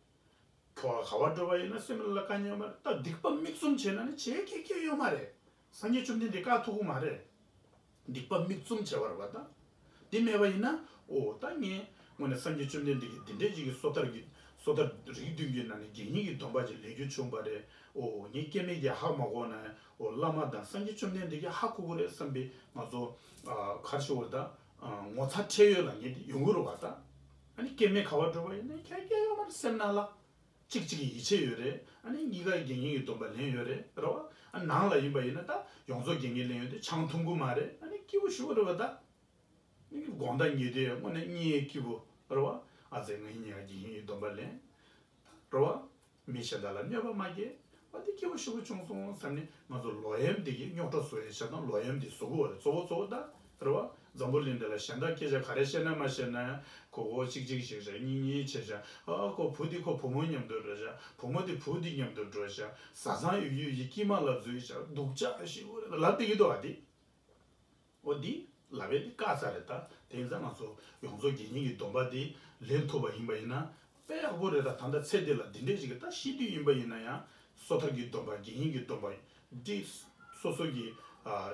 ཁྱོ་ག་ག་བ་འགྲོ་བ་ཡིན་ན་སེམས་ལ་དཀའ་ཉེན་མ་རེད། ད་སྡིག་པ་མིག་བཙུམ་བྱས་ན་ནི་བྱེད་ཁེ་ཁེ་ཡོད་མ་རེད། སངས་རྒྱས་བཅོམ་ལྡན་འདས་བཀག་ཐུབ་ཀྱི་མ་རེད། སྡིག་པ་མིག་བཙུམ་བྱས་པ་རེད་བ་ད། དེ་མེད་པ་ཡིན་ན། ཨོ་ད་ངས་དངོས་གནས་སངས་རྒྱས་བཅོམ་ལྡན་འདས་ཀྱིས་འདི་འདྲའི་ཅིག་གི་སོ་ཐར་གྱི་སོ་ཐར་རིགས་བདུན་གྱི་ནང་ནས་དགེ་བསྙེན་གྱི་སྡོམ་པ་ཅིག་ལེན་རྒྱུ་བྱུང་བ་རེད། ཨོ་ངས་སྐྱེ་མེད་ཀྱི་ཧ་མ་གོ་ན་ཡང་ཨོ་བླ་མ་དང་སངས་རྒྱས་བཅོམ་ལྡན་འདས་ཀྱིས་ཧ་གོ་གི་རེད་བསམ་པའི་ང་ཚོ་ཨ་གར་ཞུ་བ་ད་ཨ་ངོ་ཚ་ཁྲེལ་ཡོད་ལབ་མཁན་དེ་ཡོང་གི་རེད་བ་ད། ཨ་ནི་སྐྱེ་མེད་ག་བ་འགྲོ་བ་ཡིན་ན་ཁྱད་ཁྱད་ཡོད་མ་རེད་སེམས་ནང་ལ། གཅིག་གཅིག་གི་ཡིད་ཆེས་ཡོད་རེད། ཨ་ནི་གཉིས་ཀ་དགེ་བསྙེན་གྱི་སྡོམ་པ་ལེན་ཡོད་རེད་རེད་བ། ཨ་ནང་ལ་ཡིན་པ་ཡིན་ན་ད་ཡོངས་རྫོགས་དགེ་བསྙེན་ལེན་ཡོད་དུས་ཆང་འཐུང་གི་མ་རེད། ཨ་ནི་སྐྱིད་པོ་ཞུ་བ་རེད་བ་ད། ཨ་ནི་དགོང་དག་ཉལ་དུས་དངོས་གནས་གཉིད་སྐྱིད་པོ་རེད་བ། ཨ་ཙི་ང་ཡིན་ཡང་དགེ་བསྙེན་གྱི་སྡོམ་པ་ལེན་རེད་བ། མི་གཞན་དག་ལ་གནོད་པ་མ་སྐྱེལ་བ་དེ་སྐྱིད་པོ་ཞུ་བ་བྱུང་སོང་བསམ་ནས་ང་ཚོ་ལོག་གཡེམ་དེ་གི་རྙོག་དྲ་བཟོ་ཡའི་ཆ་དང་ལོག་གཡེམ་དེ་བཟོ་དགོས་བ་རེད། གཙོ་བོ་གཙོ་བོ་ད། རེད་བ། འཛམ་བུ་གླིང་འདི་ལ་གཞན་དག་སྐད་ཆ་ག་རེ་བཤད་ན་མ་བཤད་ན་ཡང་ཁོ་ཁོ་གཅིག་གཅིག་བྱེད་བྱ། གཉིས་གཉིས་བྱེད་བྱ། ཨ་ཁོ་བུ་འདི་ཁོ་བུ་མོ་མཉམ་དུ་འགྲོ་བྱ། བུ་མོ་འདི་བུ་འདི་མཉམ་དུ་འགྲོ་བྱ། བཟའ་ཚང་ཡོད་ཡོད་ཡི་དཀྱིལ་མ་ལ་འཛུལ་བྱ། སྡུག་ཅག་ཞིག་འོ་རེད་ལབ་བསྡད་ཀྱི་འདུག་བ་འདི། འོ་འདི་ལབ་པའི་འདི་བཀག་ཚར་རེད་ད། དེ་ཡིན་ཙང་ང་ཚོ་ཡོངས་རྫོགས་དགེ་བསྙེན་གྱི་སྡོམ་པ་འདི་ལེན་ཐུབ་པ་ཡིན་པ་ཡིན་ན་དཔེ་ཡག་པོ་རེད་ད། ད་ལྟ་ཚེ་འདི་ལ་འདི་འདྲས་ཞིག་གི་ད་ཤི་དུས་ཡིན་པ་ཡིན་ན་ཡང་སོ་ཐར་གྱི་སྡོམ་པ་དགེ་བསྙེན་གྱི་སྡོམ་པ་ འདི་སོ་སོ་གི་ཨ་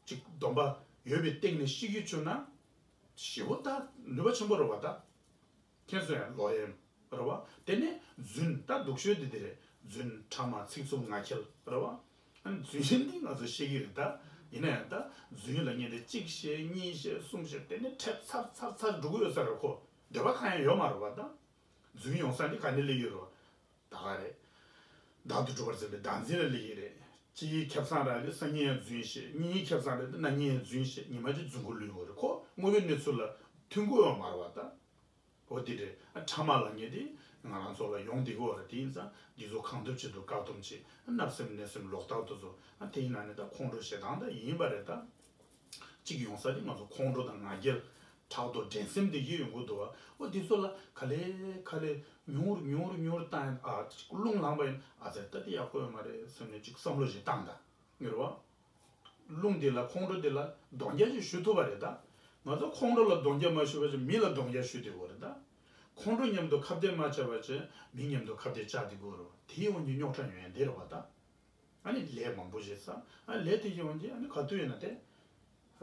ཅིག་སྡོམ་པ་ཡོད་པའི་སྟེང་ནས་ཤི་གི་བྱུང་ན་ཞེ་པོ་ད་ནུས་པ་ཆེན་པོ་རེད་བ་ད། ཁྱེད་ཚོ་ཡང་ལོག་ཡེམ་རེད་བ། དེ་ནས་རྫུན་ད་སྡུག་ཤོས་དེ་དེ་རེད། རྫུན་ཕྲ་མ་ཚིག་རྩུབ་ངག་འཁྱལ་རེད་བ། ཨ་ནི་རྫུན་འདི་ང་ཚོ་ཤེས་ཀྱི་རེད་ད། ཡིན་ན་ཡང་ད་རྫུན་ལ་ངས་དེ་གཅིག་བཤད་གཉིས་བཤད་གསུམ་བཤད་དེ་ནས་ཁྲལ་ཚར་ཚར་ཚར་འགྲོ་གི་ཡོད་ས་རེད་ཁོ། འདོད་པ་གང་ཡང་ཡོད་མ་རེད་བ་ད། རྫུན་ཡོང་ས་འདི་ག་ནས་སླེབས་ཀྱི་རེད་བ། ད་ག་རེད། བདག་ཏུ་གྲུབ་པར་འཛིན་པའི་བདག་འཛིན་ལ་སླེབས་ཀྱི་རེད། གཅིག་ཁེ་བཟང་རག་དེ་སང་ཉིན་ཡང་རྫུན་བཤད། གཉིས་ཁེ་བཟང་རག་དེ་གནངས་ཉིན་ཡང་རྫུན་བཤད། ཉི་མ་གཅིག་རྫུན་གོ་ལུས་ཡོང་གི་རེད་ཁོ། དངོས་པོའི་གནས་ཚུལ་ལ་མཐུན་གོ་ཡོད་མ་རེད་བ་ད། འོ་དེ་རེད། ཨ་ཕྲ་མ་ལ་ངས་དེ་ང་རང་ཚོ་ལ་ཡོང་བསྡད་ཀྱི་ཡོད་རེད། དེ་ཡིན་ཙང་འདི་ཚོ་གང་ཐུབ་ཅི་ཐུབ་བཀག་སྡོམ་བྱེད། ཨ་བརྣབ་སེམས་གནོད་སེམས་ལོག་ལྟ་དེ་ཚོ་ཨ་དེ་ཡིན་ན་ནི་ད་ཁོང་ཁྲོ་ཞེ་སྡང་ད་ཡིན་པ་རེད་ད། གཅིག་ཡོང་ས་དེ་ང་ཚོ་ཁོང་ཁྲོ་དང་ང་རྒྱལ་ཕྲག་དོག་འགྲན་སེམས་དེ་གི་ཡོང་གི་འདུག་བ། འོ་དེ་ཚོ་ལ་ག་ལེ་ག་ལེ་ཉུང་རུ་ཉུང་རུ་ཉུང་རུ་བཏང་ཡིན། ཨ་རླུང་ལངས་པ་ཡིན། ཨ་ཙི་ད་དེ་ཡག་པོ་ཡོད་མ་རེད་བསམ་ནས་གཅིག་བསམ་བློ་ཞིག་བཏང་ད་ངེས་རེད་བ། རླུང་དེ་ལ་ཁོང་ཁྲོ་དེ་ལ་གདོང་རྒྱག་ཅིག་ཞུ་ཐུབ་པ་རེད་ད། ང་ཚོ་ཁོང་ཁྲོ་ལ་གདོང་རྒྱག་མ་ཞུ་བ་ཅིག་མི་ལ་གདོང་རྒྱག་ཞུ་བསྡད་ཡོད་རེད་ད། ཁོང་ཁྲོ་མཉམ་དུ་ཁ་གཏད་མ་བཅག་པ་ཅིག་མི་མཉམ་དུ་ཁ་གཏད་བཅག་བསྡད་ཡོད་རེད་བ། དེའི་དབང་གིས་རྙོག་དྲ་ཡོང་ཡ་འདི་རེད་བ་ད། ཨ་ནི་ལས་མང་པོ་བྱེད་ས། ཨ་ནི་ལས་དེ་ཡོང་རྗེས་ཨ་ནི་ག་དུས་ཡིན་ན་དེ།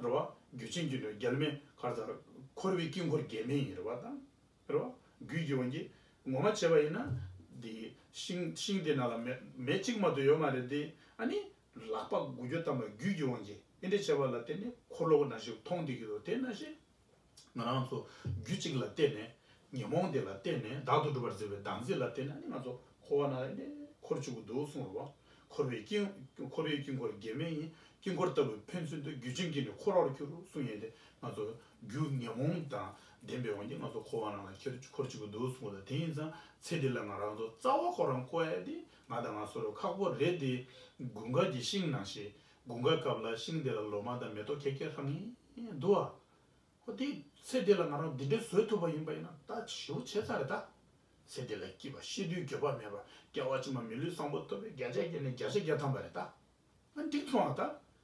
རེད་བ། རྒྱུ་ཅན་གྱི་ལུས་རྒྱལ་མེ་གར་ཚར། འཁོར་བའི་དཀྱིལ་འཁོར་རྒྱལ་མེ་ཡིན་རེད་བ་དང་། རེད་བ། རྒྱུད་ཀྱི་དབང་གིས་ངོ་མ་བྱས་པ་ཡིན་ན། འདི་ཤིང་ཤིང་དེ་ནང་ལ་མེ་མེ་གཅིག་མ་གཏོགས་ཡོད་མ་རེད་དེ། ཨ་ནི་ལག་པ་འགུལ་སྐྱོད་བཏང་བ་རྒྱུད་ཀྱི་དབང་གིས་ཨེ་འདྲ་བྱས་པ་ལ་བརྟེན་ནས་འཁོར་ལོ་ནང་བཞིན་མཐོང་བསྡད་ཀྱི་འདུག་དེ་ནང་བཞིན། ང་རང་ཚོ་རྒྱུ་གཅིག་ལ་བརྟེན་ནས་ཉོན་མོངས་དེ་ལ་བརྟེན་ནས་བདག་ཏུ་གྲུབ་པར་འཛིན་པའི་བདག་འཛིན་ལ་བརྟེན་ནས་ནི་ང་ཚོ་འཁོར་བ་ནང་ནས་འཁོར་བཅུག་གི་འདུག་གསུངས་རེད་བ། འཁོར་བའི་དཀྱིལ་འཁོར་བའི་དཀྱིལ་འཁོར་རྒྱལ་མེ་ཡིན། དཀྱིལ་འཁོར་ལྟ་བུའི་ཕན་ཚུན་དུ་རྒྱུད་ཅན་གྱིས་ནི་འཁོར་བར་འགྱུར་གསུངས་ཡོད་དེ། ང་ཚོ་རྒྱུ་ཉོན་མོངས་དང་ལྡན་པའི་དབང་གིས་ང་ཚོ་འཁོར་བ་ནང་ལ་འཁྱེར་འཁོར་བཅུག་གི་འདུག་གསུངས་རེད། དེ་ཡིན་ཙང་ཚེ་འདི་ལ་ང་རང་ཚོ་རྩ་བ་ཁོ་རང་བསྐོ་ཡ་དེ་ང་དང་ང་སོ་རུ་ཁག་པོ་རེད་དེ། དགུན་ཁ་གྱི་ཤིང་ནང་བཞིན་དགུན་ཁ་སྐབས་ལ་ཤིང་དེ་ལ་ལོ་མ་དང་མེ་ཏོག་ཁེར་ཁེར་ལྷང་ངེ་འདུག་ཨ། ཧོ་དེ་ཚེ་འདི་ལ་ང་རང་འདི་འདྲའི་བཟོས་ཐུབ་པ་ཡིན་པ་ཡིན་ན་ད་ཞེ་པོ་བྱས་ཚར་རེད་ད། ཚེ་འདི་ལ་སྐྱིད་པ་ཤི་དུས་འགྱོད་པ་མེད་པ་སྐྱེ་བ་ཕྱི་མ་མི་ལུས་བཟང་པོ་ཐོབ་པའི་བརྒྱ་ཆ་བརྒྱ་ནས་བརྒྱ་ཆ་བརྒྱ་ཐམ་པ་རེད་ད། ཨ་འགྲིག་སོང་ཨ་ད།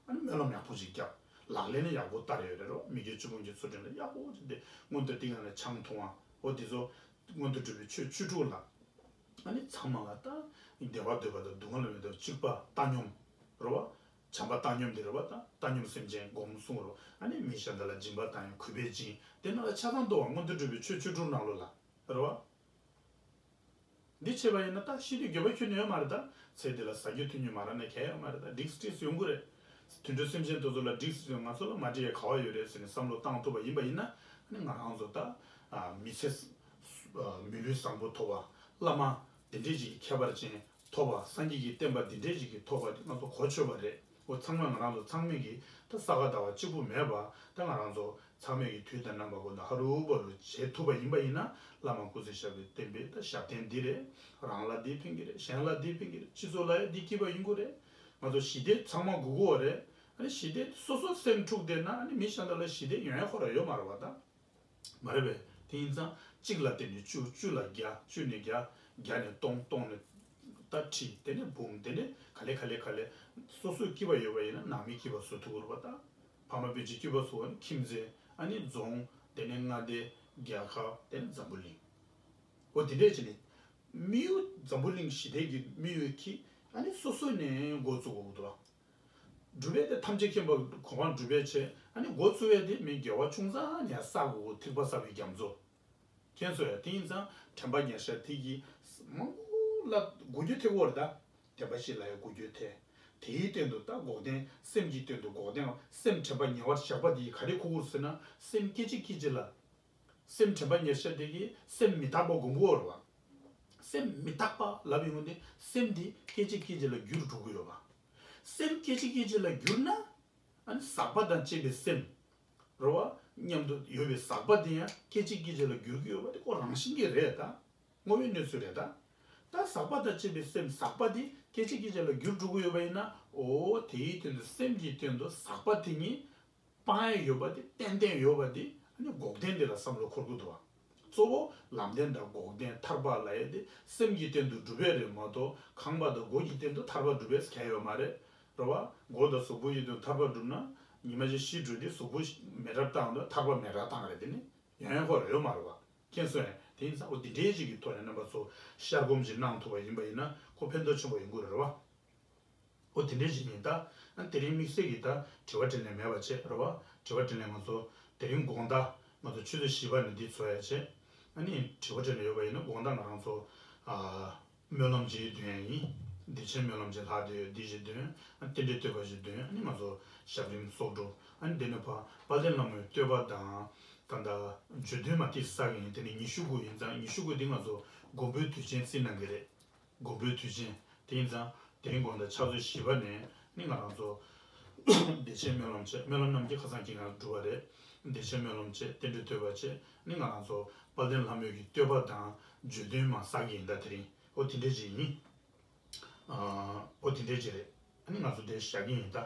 ཨ་ནི་སྨོན་ལམ་ཡག་པོ་ཞིག་རྒྱབ། ལག་ལེན་ནི་ཡག་པོ་བསྟར་ཡོད་རེད་རོ། མི་དགེ་བཅུ་སྤོང་གི་ཚུལ་ཁྲིམས་ལ་ཡག་པོ་ཞིག་བསྟེན། སྔོན་དུ་དེ་ག་ནས་ཆང་འཐུང་བ་འོ་དེ་ཚོ། སྔོན་དུ་འགྲོ་བའི་ཆོས་བཅུ་དྲུག་ལ། ཨ་ནི་ཚང་མ་ལ་ད། བདེ་བ་འདོད་པ་དང་སྡུག་བསྔལ་མེད་པ་གཅིག་པ་བཏང་སྙོམས། རེད་བ། བྱམས་པ་བཏང་སྙོམས་དེ་རེད་བ་ད། བཏང་སྙོམས་སེམས་ཅན་སྒོམ་གསུང་རོ། ཨ་ནི་མི་གཞན་དག་ལ་སྦྱིན་པ་བཏང་ཡང་གུས་པས་སྦྱིན། དེ་ནང་ལ་ཆ་ཚང་འདུག་བ། སྔོན་དུ་འགྲོ་བའི་ཆོས་བཅུ་དྲུག་ནང་ལོགས་ལ། རེད་བ། འདི་བྱས་པ་ཡིན་ན་ད་ཤི་དུས་འགྱོད་པ་ཁྱོན་ནས་ཡོད་མ་རེད་ད། ཚེ་འདི་ལ་ཟ་རྒྱུ་འཐུང་རྒྱུ་མ་རག་ན་གལ་ཡོད་མ་རེད་ད། འགྲིག་འགྲིག་ཡོང་གི་རེད། དུད་འགྲོ་སེམས་ཅན་དེ་ཚོ་ལ་འགྲིག་ཡོང་། ང་ཚོ་ལ་མ་འགྲིག་ཡ་ག་བ་ཡོད་རེད་ཟེར་ནས་བསམ་བློ་བཏང་ཐུབ་པ་ཡིན་པ་ཡིན་ན། ཨ་ནི་ང་རང་ཚོ་ད། ཨ་མི་ཚེ། ཨ་མི་ལུས་བཟང་པོ་ཐོབ་པ། བླ་མ་དེ་འདྲས་ཅིག་གི་ཁྱད་པར་ཅན་ཐོབ་པ། སངས་རྒྱས་ཀྱི་བསྟན་པ་འདི་འདྲས་ཅིག་གི་ཐོབ་པ་དེ་ང་ཚོ་གོ་ཆོད་པ་རེད། འོ་ཚང་མས་ང་རང་ཚོ་ཚང་མས་ཀྱི་ད་ས་ག་ཟླ་བ་གཅིག་པུ་མེད་པ་ད་ང་རང་ཚོ་ཚང་མས་ཀྱི་དུས་དང་རྣམ་པ་ཀུན་ཏུ་ཧ་རུ་བ་རུ་བྱེད་ཐུབ་པ་ཡིན་པ་ཡིན་ན། བླ་མ་སྐུ་ཚེ་ཞབས་པད་བརྟན་པའི་ད་ཞབས་བརྟན་འདི་རེད། རང་ལ་འདི་ཕན་གྱི་རེད། གཞན་ལ་འདི་ཕན་གྱི་རེད། སྤྱི་ཚོགས་ལ་ཡང་འདི་སྐྱིད་པ་ཡིན་དགོས་རེད། ང་ཚོ་ཞི་བདེ་ཚང་མ་དགོས་ཀྱི་ཡོད་རེད། ཨ་ནི་ཞི་བདེ་སོ་སོ་སེམས་འཁྲུག་བསྡད་ན་ཨ་ནི་མི་གཞན་དག་ལ་ཞི་བདེ་ཡོང་ཡ་ཁོ་རང་ཡོད་མ་རེད་བ་ད། མ་རེད་པས། དེ་ཡིན་ཙང་གཅིག་ལ་བརྟེན་ནས་བཅུ། བཅུ་ལ་བརྒྱ། བཅུ་ནས་བརྒྱ། བརྒྱ་ནས་སྟོང་། སྟོང་ནས་ད་ཁྲི། དེ་ནས་འབུམ། དེ་ནས་ག་ལེ་ག་ལེ་ག་ལེ། སོ་སོའི་སྐྱིད་པ་ཡོད་པ་ཡིན་ན་ནང་མི་སྐྱིད་པ་བཟོ་ཐུབ་ཀྱི་རེད་པ་ད། ཕ་མ་སྤུན་མཆེད་སྐྱིད་པ་བཟོ་བ་ནི་ཁྱིམ་མཚེས། ཨ་ནི་རྫོང་། དེ་ནས་མངའ་སྡེ། རྒྱལ་ཁབ། དེ་ནས་འཛམ་བུ་གླིང་། འོ་དེ་འདྲས་བྱས་ནས་དམིགས་ཡུལ་འཛམ་བུ་གླིང་ཞི་བདེ་གི་དམིགས་ཡུལ་གྱིས་ཨ་ནི་སོ་སོ་ནས་འགོ་བཙུགས་དགོས་ཀྱི་འདུག་སྒྲུབ་པས་དེ་ཐམས་ཅད་མཁྱེན་པ་གོ་འཕང་སྒྲུབ་པའི་ཆེད། ཨ་ནི་འགོ་བཙུགས་ཡས་དེ་མི་དགེ་བ་ཆུང་ཙག་ནས་བསགས་དགོས། ཐེག་པ་གསར་པའི་རྒྱ་མཚོ། མཁྱེན་སོང་ཡ། དེ་ཡིན་ཙང་དྲན་པ་ཉེར་ཞག་དེ་གིས་མང་པོ་ལ་འགུལ་སྐྱོད་ཐེབས་ཀྱི་ཡོད་རེད་ད། བདེན་པ་བཞི་ལ་ཡང་འགུལ་སྐྱོད་ཐེབས། དེའི་སྟེང་དུ་ད་འགོག་བདེན། སེམས་ཀྱི་སྟེང་དུ་འགོག་བདེན། སེམས་དྲན་པ་ཉེ་བར་བཞག་པ་དེ་ག་རེ་འཁུར་དགོས་ཟེར་ན། སེམས་སྐད་ཅིག་སྐད་ཅིག་ལ། སེམས་དྲན་པ་ཉེར་ཞག་དེ་གིས་སེམས་མི་རྟག་པ་སྒོམ་དགོས་རེད་བ། སེམས་མི་རྟག་པ་ལབ་ཡོང་དུས་སེམས་འདི་སྐད་ཅིག་སྐད་ཅིག་ལ་འགྱུར་འགྲོ་གི་ཡོད་པ། སེམས་སྐད་ཅིག་སྐད་ཅིག་ལ་འགྱུར་ན། ཨ་ནི་ཟག་པ་དང་བཅས་པའི་སེམས། རེད་བ། མཉམ་དུ་ཡོད་པའི་ཟག་པ་དེ་ཡང་སྐད་ཅིག་སྐད་ཅིག་ལ་འགྱུར་གི་ཡོད་པ་དེ་ཁོ་རང་བཞིན་གྱིས་རེད་ད། དངོས་པོའི་གནས་ཚུལ་རེད་ད། ད་ཟག་པ་དང་བཅས་པའི་སེམས་ཟག་པ་དེ་སྐད་ཅིག་སྐད་ཅིག་ལ་འགྱུར་འགྲོ་གི་ཡོད་པ་ཡིན་ན། འོ་དེའི་སྟེང་དུ་སེམས་ཀྱི་སྟེང་དུ་ཟག་པ་དེ་ཉིད་སྤང་ཡས་ཡོད་པ་དེ། ཏན་ཏན་ཡོད་པ་དེ། ཨ་ནི་འགོག་བདེན་དེ་ལ་བསམ་བློ་འཁོར་གྱི་འདུག་བ། གཙོ་བོ་ལམ་བདེན་དང་འགོག་བདེན་ཐར་པ་ལབ་ཡས་དེ་སེམས་ཀྱི་སྟེང་དུ་སྒྲུབ་ཡས་རེད་མ་གཏོགས་ཁང་པ་དང་སྒོ་གི་སྟེང་དུ་ཐར་པ་སྒྲུབ་ཡས་གང་ཡང་ཡོད་མ་རེད། རེད་བ། སྒོ་དང་གཟུགས་པོ་ཡི་སྟེང་དུ་ཐར་པ་སྒྲུབ་ན་ཉི་མ་གཅིག་ཤི་འགྲོ་དུས་གཟུགས་པོ་མེ་དྲག་བཏང་དང་ཐར་པ་མེ་དྲག་བཏང་རེད། དེ་ནི་ཡོང་ཡས་ཁོ་རང་ཡོད་མ་རེད་བ། མཁྱེན་སོང་ངས། དེ་ཡིན་ཙང་འོ་འདི་འདྲའི་ཅིག་གི་ཐོག་ནས་རྣམ་པ་ཚོ་ཤར་སྒོམ་ཅིག་གནང་ཐུབ་པ་ཡིན་པ་ཡིན་ན་ཁོ་ཕན་ཐོགས་ཆེན་པོ་ཡོང་གི་རེད་བ། ཨོ་དེ་འདྲས་ཞིག་ཡིན་ད། ཨ་དེ་རིང་དམིགས་བསལ་གྱི་ད་དྲི་བ་དྲིས་ལན་མེད་པ་བྱས་རེད་བ། དྲི་བ་དྲིས་ལན་ང་ཚོ་དེ་རིང་དགོང་དག་ང་ཚོ་ཆུ་ཚོད་བཞི་པ་ནས་འདི་ཚོ་ཡ་བྱས། ཨ་ནི་དྲི་བ་དྲིས་ལན་ཡོད་པ་ཡིན་ན་དགོང་དག་ང་རང་ཚོ་ཨ་སྨོན་ལམ་ཅིག་འདོན་ཡ་ཡིན། བདེ་ཆེན་སྨོན་ལམ་ཅིག་ལྷག་བསྡད་ཡོད། འདི་ཞིག་འདོན། ཨ་རྟེན་འབྲེལ་བསྟོད་པ་ཞིག་འདོན། ཨ་ནི་ང་ཚོ་ཞབས་རིམ་གསོག་སྒྲུབ། ཨ་ནི་འདི་ནས་ཕར་དཔལ་ལྡན་ལྷ་མོའི་བསྟོད་པ་དང་། ད་ལྟ་བརྗོད་དོན་མ་ཏིག་བསགས་ཡིན། དེ་ནས་ཉི་ཤུ་དགུ་ཡིན་ཙང་ཉི་ཤུ་དགུ་འདི་ང་ཚོ་མགོན་པོའི་དུས་ཆེན་བརྩི་གནང་གི་རེད། མགོན་པོའི་དུས་ཆེན་དེ་ཡིན་ཙང་དེ་རིང་དགོང་དག་ཆུ་ཚོད་བཞི་པ་ནས་ནི་ང་རང་ཚོ་བདེ་ཆེན་སྨོན་ལམ་བྱས། སྨོན་ལམ་རྣམས་ཀྱིས་ཁ་སང་ཁྱེད་རང་གྲུབ་པ་རེད། བདེ་ཆེན་སྨོན་ལམ་བྱས། རྟེན་འབྲེལ་བསྟོད་པ་བྱས། ནི་ང་རང་ཚོ་དཔལ་ལྡན་ལྷ་མོའི་གི་བསྟོད་པ་དང་བརྗོད་དོན་མ་བསགས་ཀྱི་ཡིན་ད་དེ་རིང་། ཨོ་དེ་འདྲས་ཅིག་ཡིན། ཨ་ཨོ་དེ་འདྲས་ཅིག་རེད། ཨ་ནི་ང་ཚོ་དེ་བཞག་གི་ཡིན་ད།